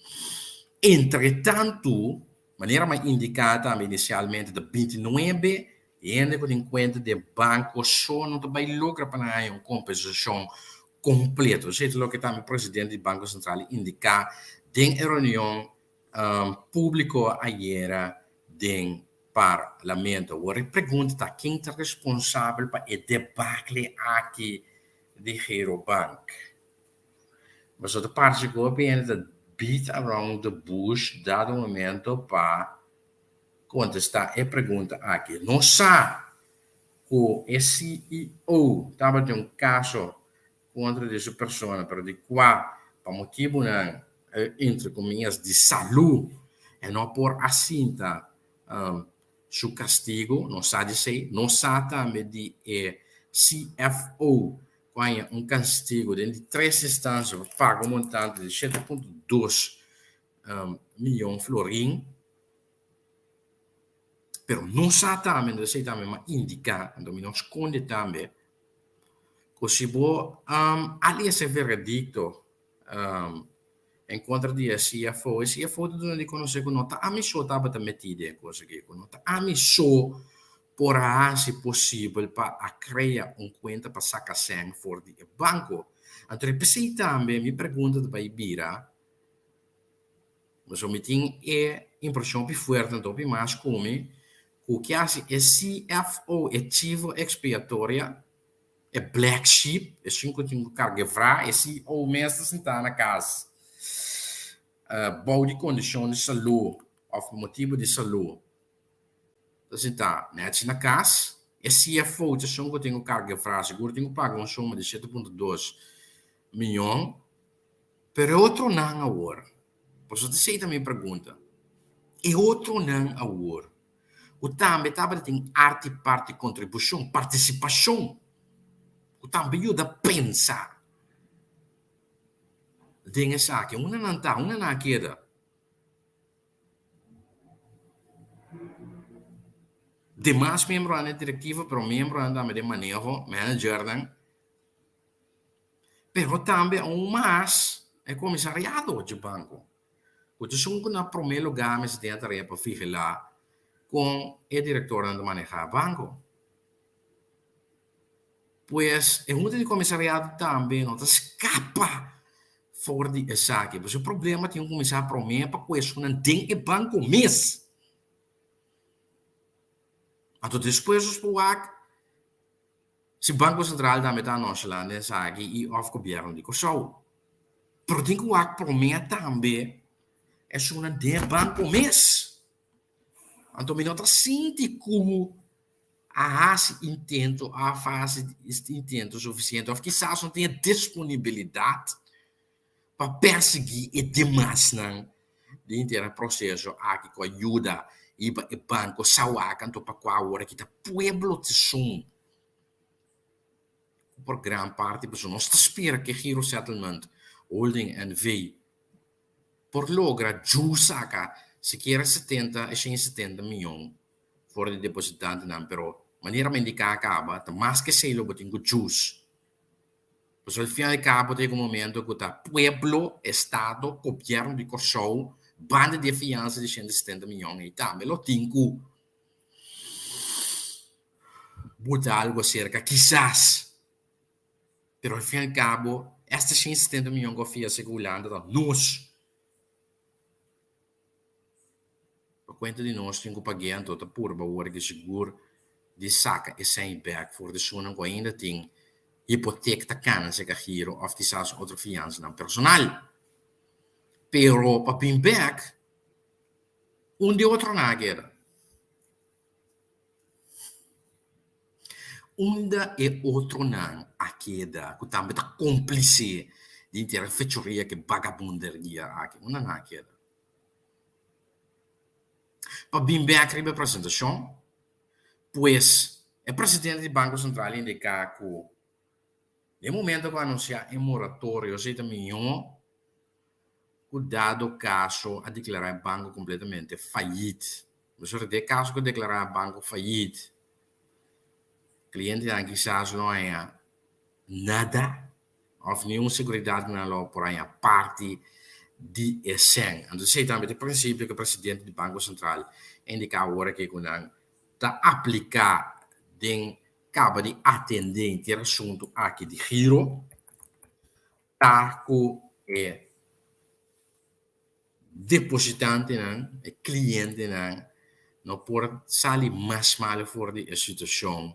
entre tanto, manera mi a indica tambe inicialmente ta 29 hende cu tin cuenta den banco so no ta bay logra pa nan haya un compensacion completo. Esey ta loke tambe presidente di Banco Central a indica den e reunion Públiko ayera den Parlamento. Awor e pregunta ta ken ta responsabel pa e debakle aki di Girobank? Pasobra ta parse ku hopi hende ta beat around the bush dado momento pa kontestá e pregunta aki. Nos sa ku e CEO tabatin un kaso kontra di su persona, pero di kua pa motibunan, entre komillas, di salú, e no por a sinta su kastigu. Nos sa di esei. Nos sa tambe di e CFO ku haña un kastigu den di tres instansia pa paga un montante di 7.2 miyon florin. Pero nos sa tambe, esei tambe mi a indiká, anto mi no skonde tambe, Ku si bo a lesa e veredikto en kontra di e CFO, e CFO ta duna di konosé ku no ta ami so tabata metí den e kos aki, ku no ta ami so por a hasi posibel pa a krea un kuenta pa saka sèn for di e banko. Anto p'esei tambe mi pregunta ta bai bira. Pasobra mi tin e impreshon hopi fuerte anto hopi mas ku mi ku ke hasi e CFO, e chivo expiatoria, e black sheep, esun ku tin ku karga e vra, e CEO mes ta sintá na kas bou di kondishon di salú òf pa motibu di salú ta sintá nèchi na kas. E CFO ta esun ku tin ku karga e vra, sigur tin ku paga un suma di 7.2 miyon. Pero e otronan awor? Pasobra esei ta mi pregunta. E otronan awor ku tambe tabata tin arti parti kontribushon, partisipashon, ku tambe yuda pensa den esaki, unda nan ta? Unda nan a keda? Demas miembronan den direktiva, pero miembronan tambe den maneho, managernan. Pero tambe aun mas e komisariado dje banko, ku ta esun ku na promé lugá mester tin e tarea pa vigilá. Kon e direktornan ta manehá banko. Pues e hunta di komisariado tambe no ta skapa for di esaki. Pues e problema tin ku kuminsá promé pa ku esunnan den e banko mes. Anto despues nos por wak si Banko Sentral tambe ta nonshalant den esaki i òf gobièrnu di Kòrsou. Pero tin ku wak promé tambe esunnan den e banko mes. Anto mi no ta sinti ku a hasi intento, a hasi intento sufisiente òf kisas no tin e disponibilidat pa persiguí e demasnan den henter e proseso aki ku a yuda hiba e banko sawak anto pa kua awor aki ta pueblo ta esun ku por gran parti pasobra nos ta spera ku e Giro Settlement Holding NV. Por logra dju saka sikiera setenta e shen i setenta miyon for di depositantenan, pero manera mi indiká kaba ta mas ke esei lo bo tin ku djus. Pasobra al fin al kabo ta yega un momento ku ta pueblo, estado, gobièrnu di Kòrsou banda di e fiansa di shen i setenta miyon ei tambe lo tin ku buta algu aserka kisas. Pero al fin al cabo, esta 170 miyon cu a fia segun Hulanda ta nos. Pa cuenta di nos tin cu pagu'e anto ta purba awor ki sigur di saca e sèn bek for di esunnan cu ainda tin hipotek ta cana seca giro of kisas otro fiansanan personal. Pero pa bin bek, un di otronan a keda. Unda e otronan a keda ku tambe ta kómplise di henter e fechoria ku e bagabunderia aki? Unda nan a keda? Pa bin bek riba e presentashon, pues e presidente di Banko Sentral a indiká ku den momento ku a anunsiá e moratorio esei ta mihó ku dado kaso a deklará e banko kompletamente fayit. Pasobra den e kaso ku a deklará e banko fayit, klientenan kisas lo haña nada òf niun seguridat ku nan lo por haña parti di e sèn. Anto esei tambe ta e prinsipio ku e presidente di Banko Sentral a indiká awor aki ku nan ta apliká den kaba di atendé henter asuntu aki di giro. Ta ku e depositantenan, e klientenan no por sali mas malu for di e situashon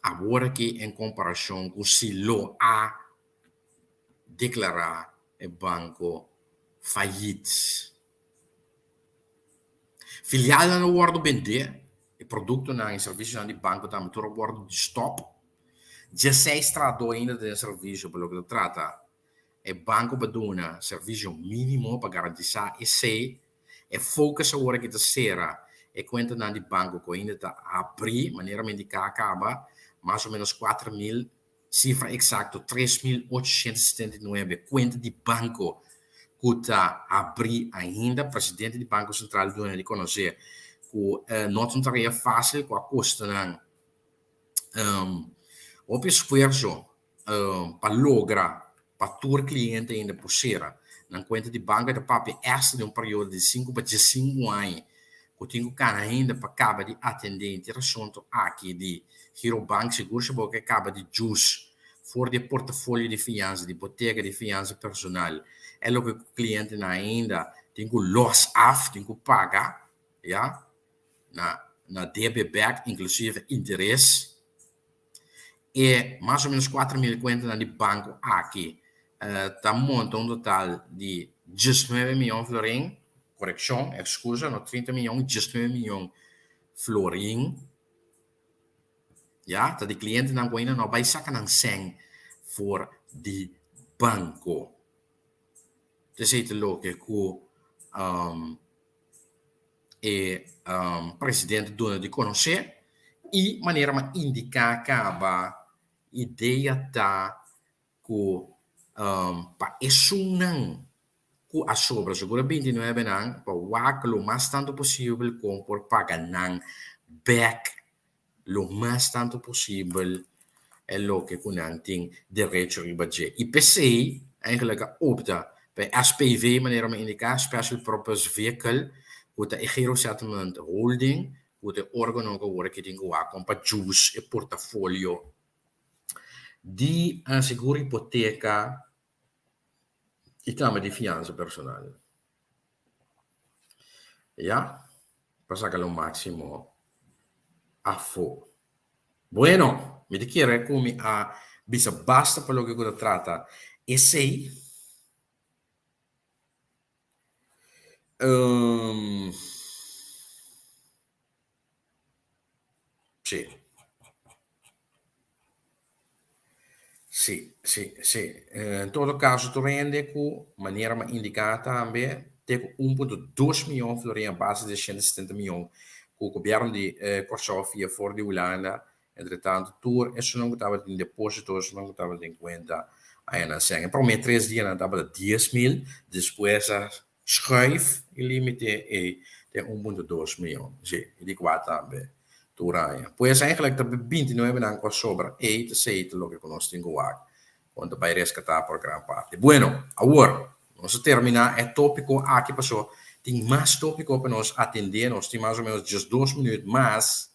awor aki en komparashon ku si lo a deklará e banko fayit. Filialnan a wòrdu bendé, e produktonan i servisionan di banko tambe tur a wòrdu di stòp. Dieseis trahadó ainda ta den servisio pa loke ta trata e banko pa duna servisio mínimo pa garantisá esei. E focus awor aki ta sera e kuentanan di banko ku ainda ta habrí, manera mi indiká kaba, mas o ménos 4000 Sifra eksakto, 3879 kuenta di banko ku ta abrí ainda. Presidente di Banko Sentral duna di konosé ku no ta un tarea fásil ku a kosta nan hopi esfuerso pa logra pa tur kliente ainda por sera nan kuenta di banko. E ta papia èsta di un periodo di sinku pa diesinku aña ku tin ku kana ainda pa kaba di atendé henter asuntu aki di Girobank. Sigur si bo ke kaba di djus for di e portafolio di fiansa, di botega di fiansa personal, e loke ku klientenan ainda tin ku los af, tin ku paga, ya, na na debe bèk, inklusive interes. E mas o menos 4000 kuentanan di banko aki ta monta un total di 19 miyon florin, korekshon, ekskusa, no 30 miyon, 19 miyon florin, ya, ta di klientenan ku ainda no a bai saka nan sèn for di banko. Esei ta loke ku e presidente duna di konosé i manera mi a indiká kaba idea ta ku pa esunnan ku a sobra sigur e bintinuebe nan pa wak lo mas tantu posibel kon por paga nan bèk lo mas tantu posibel e loke ku nan tin derecho riba dje. I p'esei eigenlijk a opta pa e SPV, manera mi a indiká, Special Purpose Vehicle, ku ta e Giro Settlement Holding, ku ta e órgano ku awor aki tin ku wak kon pa djus e portafolio di seguro hipoteka i tambe di fiansa personal. Ya, pa saka lo máksimo afó. Bueno, mi ta kere ku mi a bisa basta pa loke ku ta trata esei. Sí. Sí, sí, sí. En todo caso tur hende cu manera mi a indica tambe te cu un punto dos miyon florin a base di shenta setenta miyon cu gobierno di Corsou fia for di Hulanda. Entre tanto tur esunnan cu tabatin deposito, esunnan cu tabatin cuenta aya nan sèn. E prome tres dianan tabata dies mil, despues a Schuif e limite ei te un punto dos miyon, si, i di kua tambe tur aña. Pues eigenlijk ta bintinuebe nan ku a sobra ei ta sei ta loke ku nos tin ku wak kon ta bai reskatá por gran parti. Bueno, awor nos a terminá e tópiko aki paso tin mas tópiko pa nos atendé, nos tin mas o ménos diesdos minüt mas,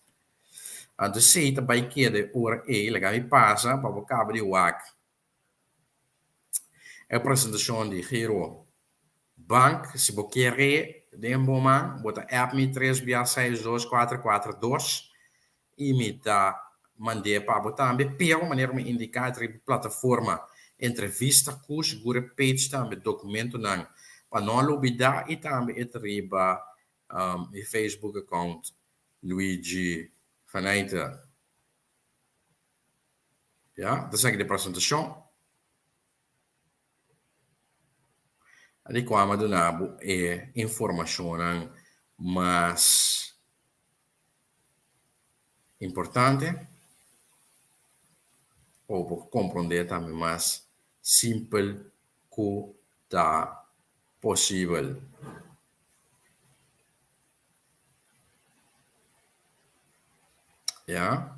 anto esei ta bai keda e ora ei, laga mi pasa pa bo kaba di wak E presentashon di Giro Bank, si bo kere den bo man, bo ta app mi tres bia seis dos kuater kuater dos i mi ta mand'é pa bo tambe. Pero manera mi indiká e ta riba plataforma Entrevista ku sigur e page tambe dokumentonan pa no lubidá i tambe e ta riba mi Facebook account Luigi Faneyte. Ya, ta esaki di presentashon. Di kua mi a duna bo e informashonnan mas importante pa bo por komprondé tambe mas simpel ku ta posibel. Ya.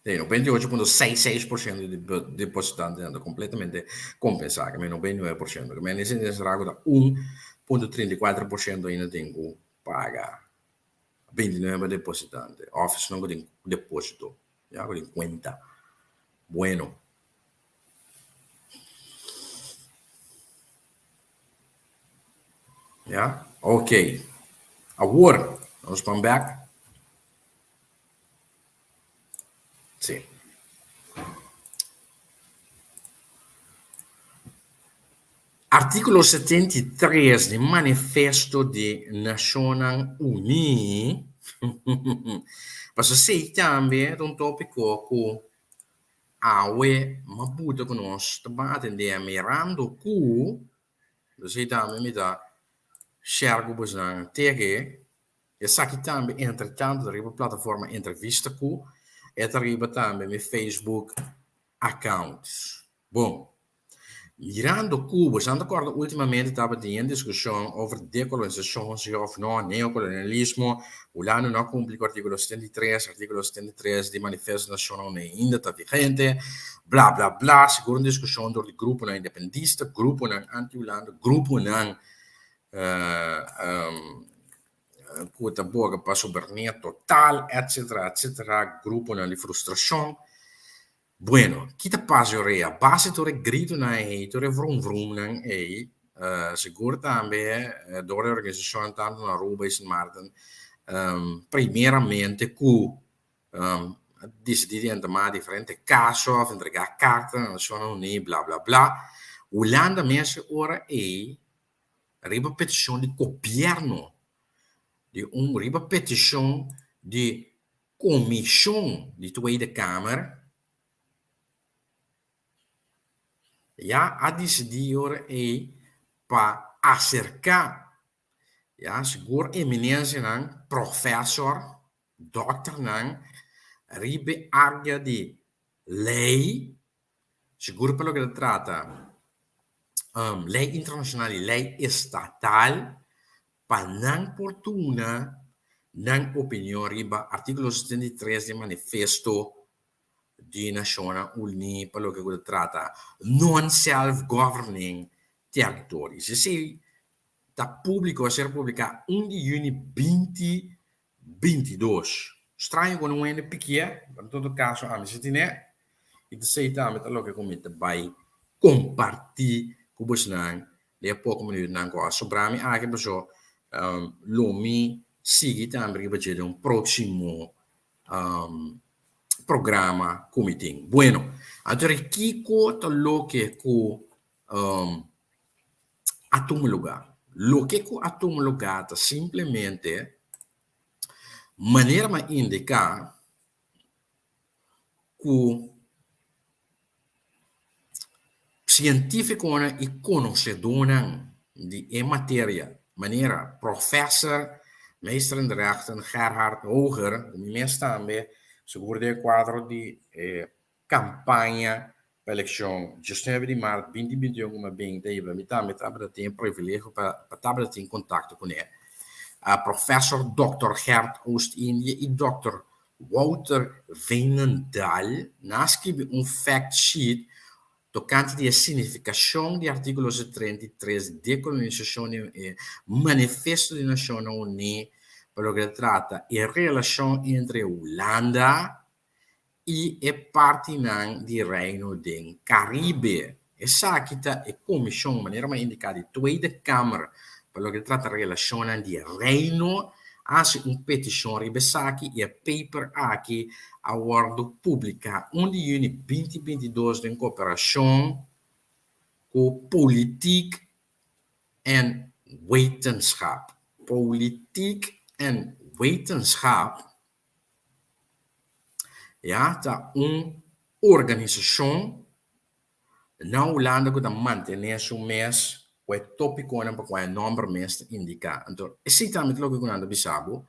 Sí, 98.66% di depositantenan ta completamente compensá, ke men 99%. Ke men esei ta será ku ta 1.34% ainda tin ku paga. 29 depositante, òf esnan ku tin depósito, ya, ku tin kuenta. Bueno. Ya, ok. Awor, nos ban bek. Sí. Artíkulo 73 di Manifesto di Nashonnan Uní. Pasobra esei tambe ta un tópiko ku awe mabuta ku nos ta ban atendé mirando ku Esei tambe mi ta share ku bosnan tege. Esaki tambe entre tanto ta riba plataforma Entrevista ku e ta riba tambe mi Facebook account. Bon, mirando ku bosnan ta kòrda ultimamente tabatin yen diskushon over dekolonisashon si òf no, neokolonialismo, Hulanda no a kumpli ku artíkulo 73, artíkulo 73 di Manifesto Nashonnan Uní ainda ta vigente, bla bla bla, sigur un diskushon dor di gruponan independista, gruponan anti-Hulanda, gruponan ku ta boga pa soberania total, etcetera, etcetera, gruponan di frustrashon. Bueno, ki ta pasa ora A base tur e gritonan ei, tur e vrum vrumnan ei, sigur tambe dor e organisashon tantu na Aruba i Sint Maarten, primeramente ku a disidí di entamá diferente kaso òf entregá karta na Nashonnan Uní, bla bla bla. Hulanda mes e ora ei riba petishon di gobièrnu di un riba petishon di Komishon di Tweede Kamer ya a disidí ora ei pa aserká ya sigur eminensianan, profèsor, dòkternan riba e área di lei, sigur pa loke ta trata lei internashonal i lei estatal pa nan por duna nan opinion riba artíkulo 73 di Manifesto di Nashonnan Uní pa loke ku ta trata non-self-governing territories. Esei ta públiko, a ser publiká un di yüni 2022. Straño ku no hende pikié, pero en todo kaso ami si tin'é i ta esei tambe ta loke ku mi ta bai kompartí ku bosnan den e poko minuutnan ku a sobra mi aki pasobra lo mi sigui tambe riba dje den un próksimo programa ku mi tin. Bueno, anto ri kiko ta loke ku a tuma lugá? Loke ku a tuma lugá ta simplemente manera mi a indiká ku sientífikonan i konosedónan di e materia, manera Professor Meester in de Rechten Gerhard Hoger, ku mi mes tambe, sigur den e kuadro di e kampaña pa elekshon diesnuebe di mart binti binti un ku mi a bin ta hiba, mi tambe tabata tin e privilegio pa tabata tin kontakto kuné. Professor Dòkter Gert Oostindie i Dòkter Wouter Veenendaal nan a skibi un fact sheet tokante di e signifikashon di artíkulo 33 di dekolonisashon di e Manifesto di Nashonnan Uní pa loke ta trata e relashon entre Hulanda i e partinan di Reino den Karibe. Esaki ta e komishon, manera mi a indiká, di Tweede Kamer pa loke ta trata relashonnan di Reino a hasi un petishon riba esaki i e paper aki a wòrdu publiká un di yüni 2022 den koperashon ku Politiek en Wetenschap. Politiek en Wetenschap Ya ta un organisashon na Hulanda ku ta mantené su mes ku e tópikonan pa kua e nòmber mes ta indiká. Anto esei tambe ta loke ku nan ta bisa bo,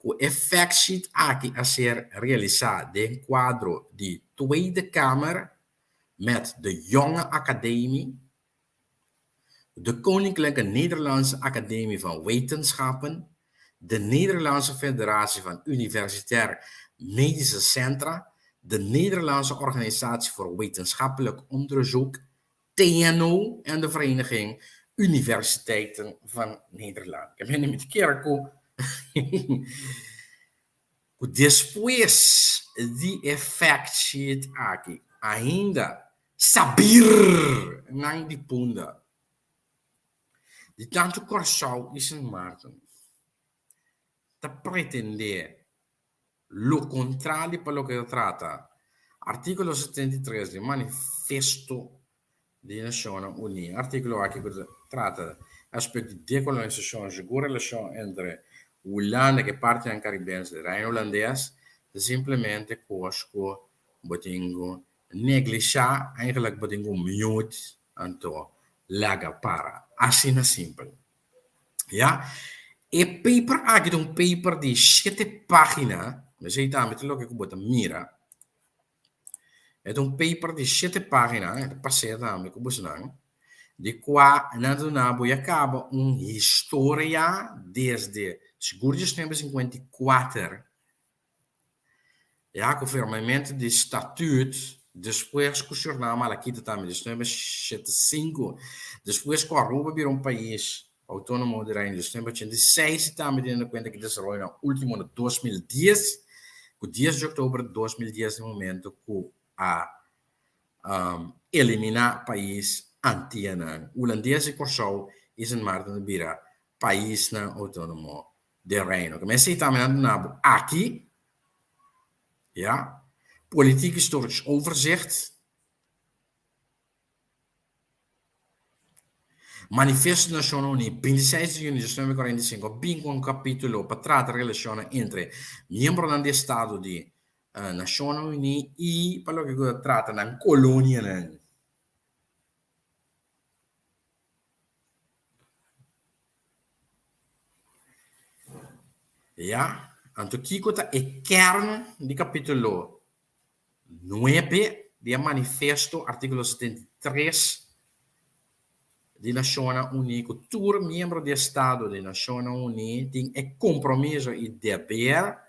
ku e fact sheet aki a ser realisá den kuadro di Tweede Kamer met de Jonge Academie, De Koninklijke Nederlandse Academie van Wetenschappen, de Nederlandse Federatie van Universitair Medische Centra, de Nederlandse Organisatie voor Wetenschappelijk Onderzoek, TNO, en de Vereniging Universiteiten van Nederland. Ke mende mi ta kere ku ku despues di e fact sheet aki ainda Sabir nan di Punda, di tantu Kòrsou i Sint Maarten ta pretendé lo kontrali pa loke ta trata Artíkulo 73 di Manifesto di Nashonnan Uní. E artíkulo aki ku ta trata aspekto di dekolonisashon, sigur relashon entre Hulanda ku e partinan karibense di Reino Hulandes, ta simplemente kos ku bo tin ku Neglishá, eigenlijk bo tin ku mute anto laga para. Asina simpel. Ya. E paper aki ta un paper di shete página, esei tambe ta loke ku bo ta mira. E ta un paper di shete página, e ta pas'é tambe ku bosnan, di kua nan ta duna bo ya kaba un historia desde sigur 1954 Ya ku firmamentu di Statuut, despues ku Surnam a la kita tambe 1975, despues ku Aruba bira un pais outónomo di Reino 1986 i tambe teniendo kuenta ku desaroyonan último na 2010, ku dies di oktober di 2010 na momento ku a eliminá pais Antianan Hulandes i Kòrsou i Sint Maarten a bira paisnan outónomo den Reino. Ke mester tambe nan duna bo aki, ya, Politiek Historisch Overzicht, Manifesto di Nashonnan Uní, 26 di yüni 1945, a bin ku un kapítulo pa trata relashonnan entre miembronan di estado di Nashonnan Uní i pa loke ku ta trata nan kolonianan. Ya, anto kiko ta e kern di kapítulo nuebe di e manifesto, artíkulo 73 di Nashonnan Uní, ku tur miembro di estado di Nashonnan Uní tin e kompromiso i deber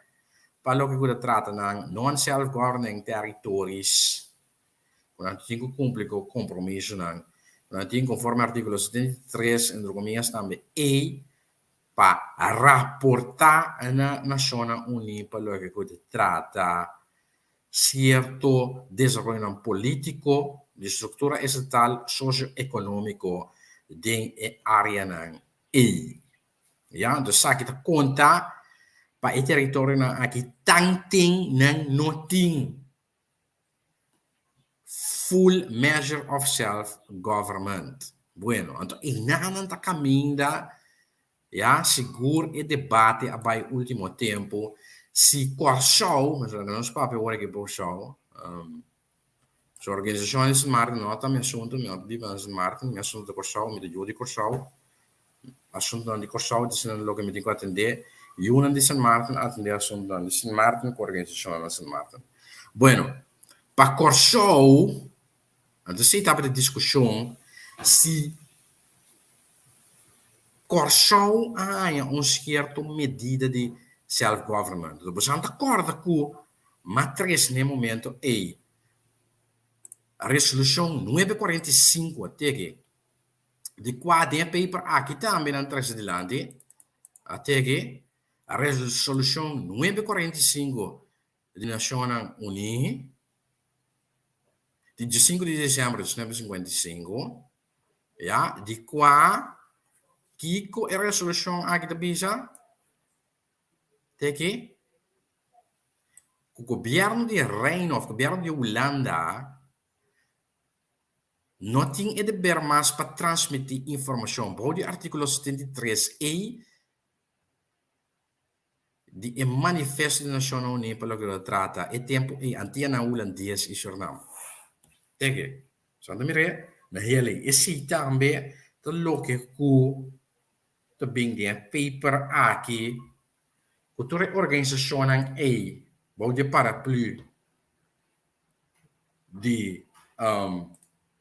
pa loke ku ta trata nan non-self-governing territories, ku nan tin ku kumpli ku kompromisonan. Nan tin konforme artíkulo 73, entre komillas tambe E, pa raportá na Nashonnan Uní pa loke ku ta trata sierto desaroyonan polítiko, di struktura estatal, sosio-ekonómiko den e áreanan ei. Ya, entonces esaki ta konta pa e teritorionan aki tanten nan no tin full measure of self government. Bueno, anto enanan ta kaminda, ya, sigur e debate a bai ultimo tempo si Kòrsou, nos nos papia ora aki Kòrsou, su organisashon di Sint Maarten no ta mi asuntu, mi no ta biba na Sint Maarten, mi asuntu ta Kòrsou, mi ta yu di Kòrsou, asuntunan di Kòrsou ta esnan loke mi tin ku atendé. Yunan di Sint Maarten a atendé asuntunan di Sint Maarten ku organisashonnan na Sint Maarten. Bueno, pa Kòrsou, anto si tabata diskushon si Kòrsou a haña un sierto medida di self-government. Anto boso ta kòrda ku matres na e momento ei resolushon 945 a tege di kua den e paper aki tambe nan trese dilanti, a tege Resolushon 945 di Nashonnan Uní di 15 di desèmber di 1955, ya, di kua kiko e resolushon aki ta bisa? Teke ku gobièrnu di Reino òf gobièrnu di Hulanda No tin e deber mas pa transmití informashon bou di artíkulo 73 ei di e Manifesto di Nashonnan Uní pa loke ta trata e tempu ei Antianan Hulandes i Surnam. Teke, Santa mir'é na hel ei. Esei tambe ta loke ku ta bin den e paper aki ku tur e organisashonnan ei bou di e paraplü di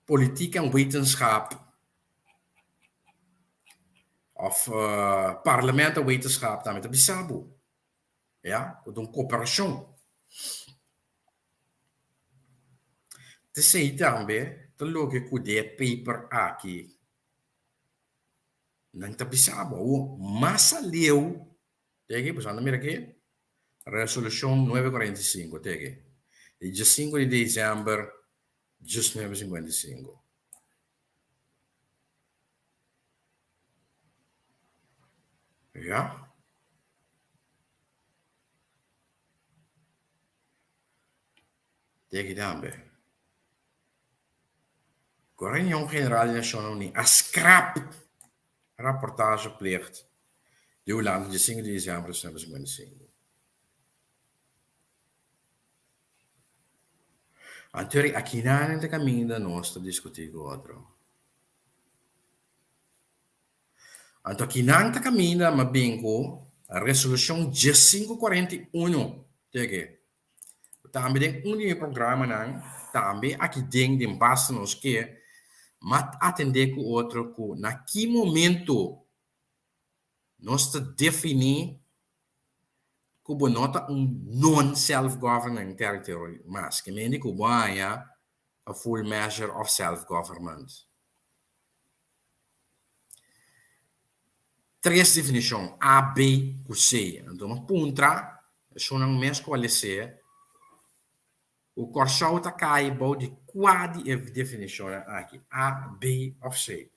politiek en wetenschap of parlement en wetenschap tambe ta bisa bo, ya, ku ta un koperashon. T'esei tambe ta loke ku den e paper aki nan ta bisa bo. Awor mas aleu Te aki, pasobra nan mira aki, Resolushon nuebe kuarenta i sinku, te aki, di diesinku di desèmber diesnuebe sinkuenta i sinku. Ya. Te aki tambe. Ku Reunion General di Nashonnan Uní a skrap raportageplicht di Hulanda di sinku di disiember di 1955. Anto ri akinan ta kaminda nos ta diskutí ku otro. Anto akinan ta kaminda ma bin ku resolushon 1541 teke. Tambe den un di mi programanan, tambe aki den den basta nos ke ma atendé ku otro ku na ki momento nos ta definí ku bo no ta un non-self-governing territory mas, ke mende ku bo haña a full measure of self-government. Tres definishon, A, B ku C. Anto nos puntra esunnan mes ku a les'é ku Kòrsou ta kai bou di kua di e definishonnan aki, A, B òf C.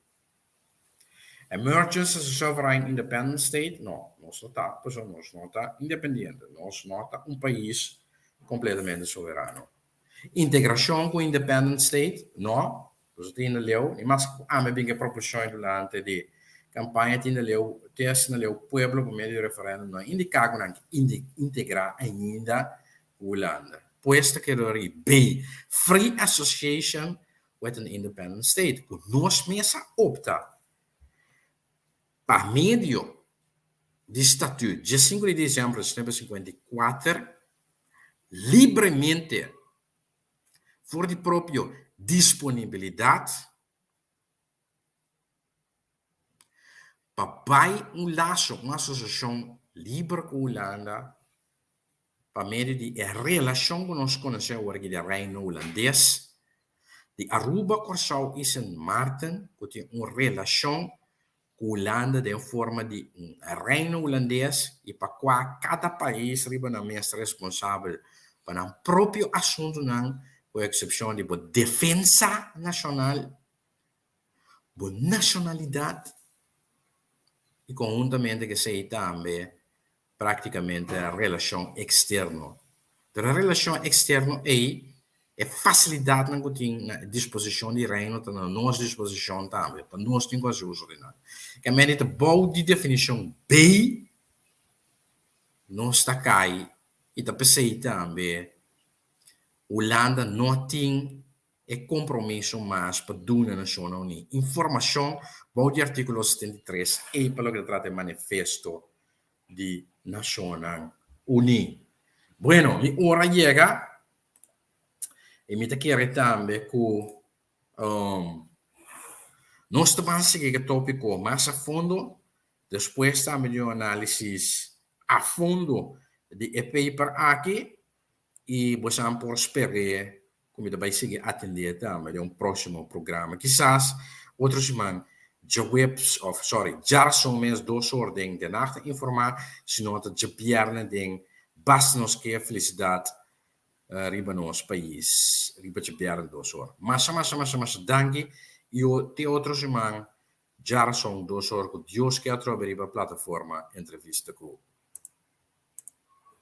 Emergence as a sovereign independent state? No, nos no ta, pasobra nos no ta independiente, nos no ta un pais kompletamente soberano. Integrashon ku independent state? No, Nos a tin leu, ni mas ku ami bin ke proposishon durante di kampaña tin leu, te asina leu pueblo por medio di referendum no a indiká ku nan ke integrá ainda ku Hulanda. Pues ta keda ori bay free association with an independent state ku nos mes a opta pa medio di Statuut 15 di dezember di 1954 libremente For di propio disponibilidat pa bai un laso, un asosiashon liber ku Hulanda pa medio di e relashon ku nos konosé awor aki di Reino Hulandes. Di Aruba, Kòrsou i Sint Maarten ku tin un relashon ku Hulanda den forma di un Reino Hulandes i pa kua kada pais riba nan mes ta responsabel pa nan propio asuntunan ku eksepshon di bo defensa nashonal, bo nashonalidat i konhuntamente ku esei tambe práktikamente relashon eksterno. Pero e relashon eksterno ei, e fasilidatnan ku tin na disposishon di Reino ta na nos disposishon tambe, pa nos tin ku hasi uso di nan. Ke mende ta bou di definishon bei nos ta kai i ta p'esei tambe Hulanda no tin e kompromiso mas pa duna Nashonnan Uní informashon bou di artíkulo 73 ei pa loke ta trata e manifesto di Nashonnan Uní. Bueno, mi ora a yega i mi ta kere tambe ku nos ta ban sigui ku e tópiko mas a fondo despues tambe di un análisis a fondo di e paper aki i bosan por sper'é ku mi ta bai sigui atendé tambe den un próksimo programa. Kisas otro siman djaweps òf sòri djarason mes dos or den De Nacht ta informá, si no ta djabièrnè den Basta Nos Ke Felisidat riba nos pais riba djabièrnè dos or. Masha masha masha masha danki i te otro siman djarason dos or ku Dios ke atrobe riba plataforma Entrevista ku.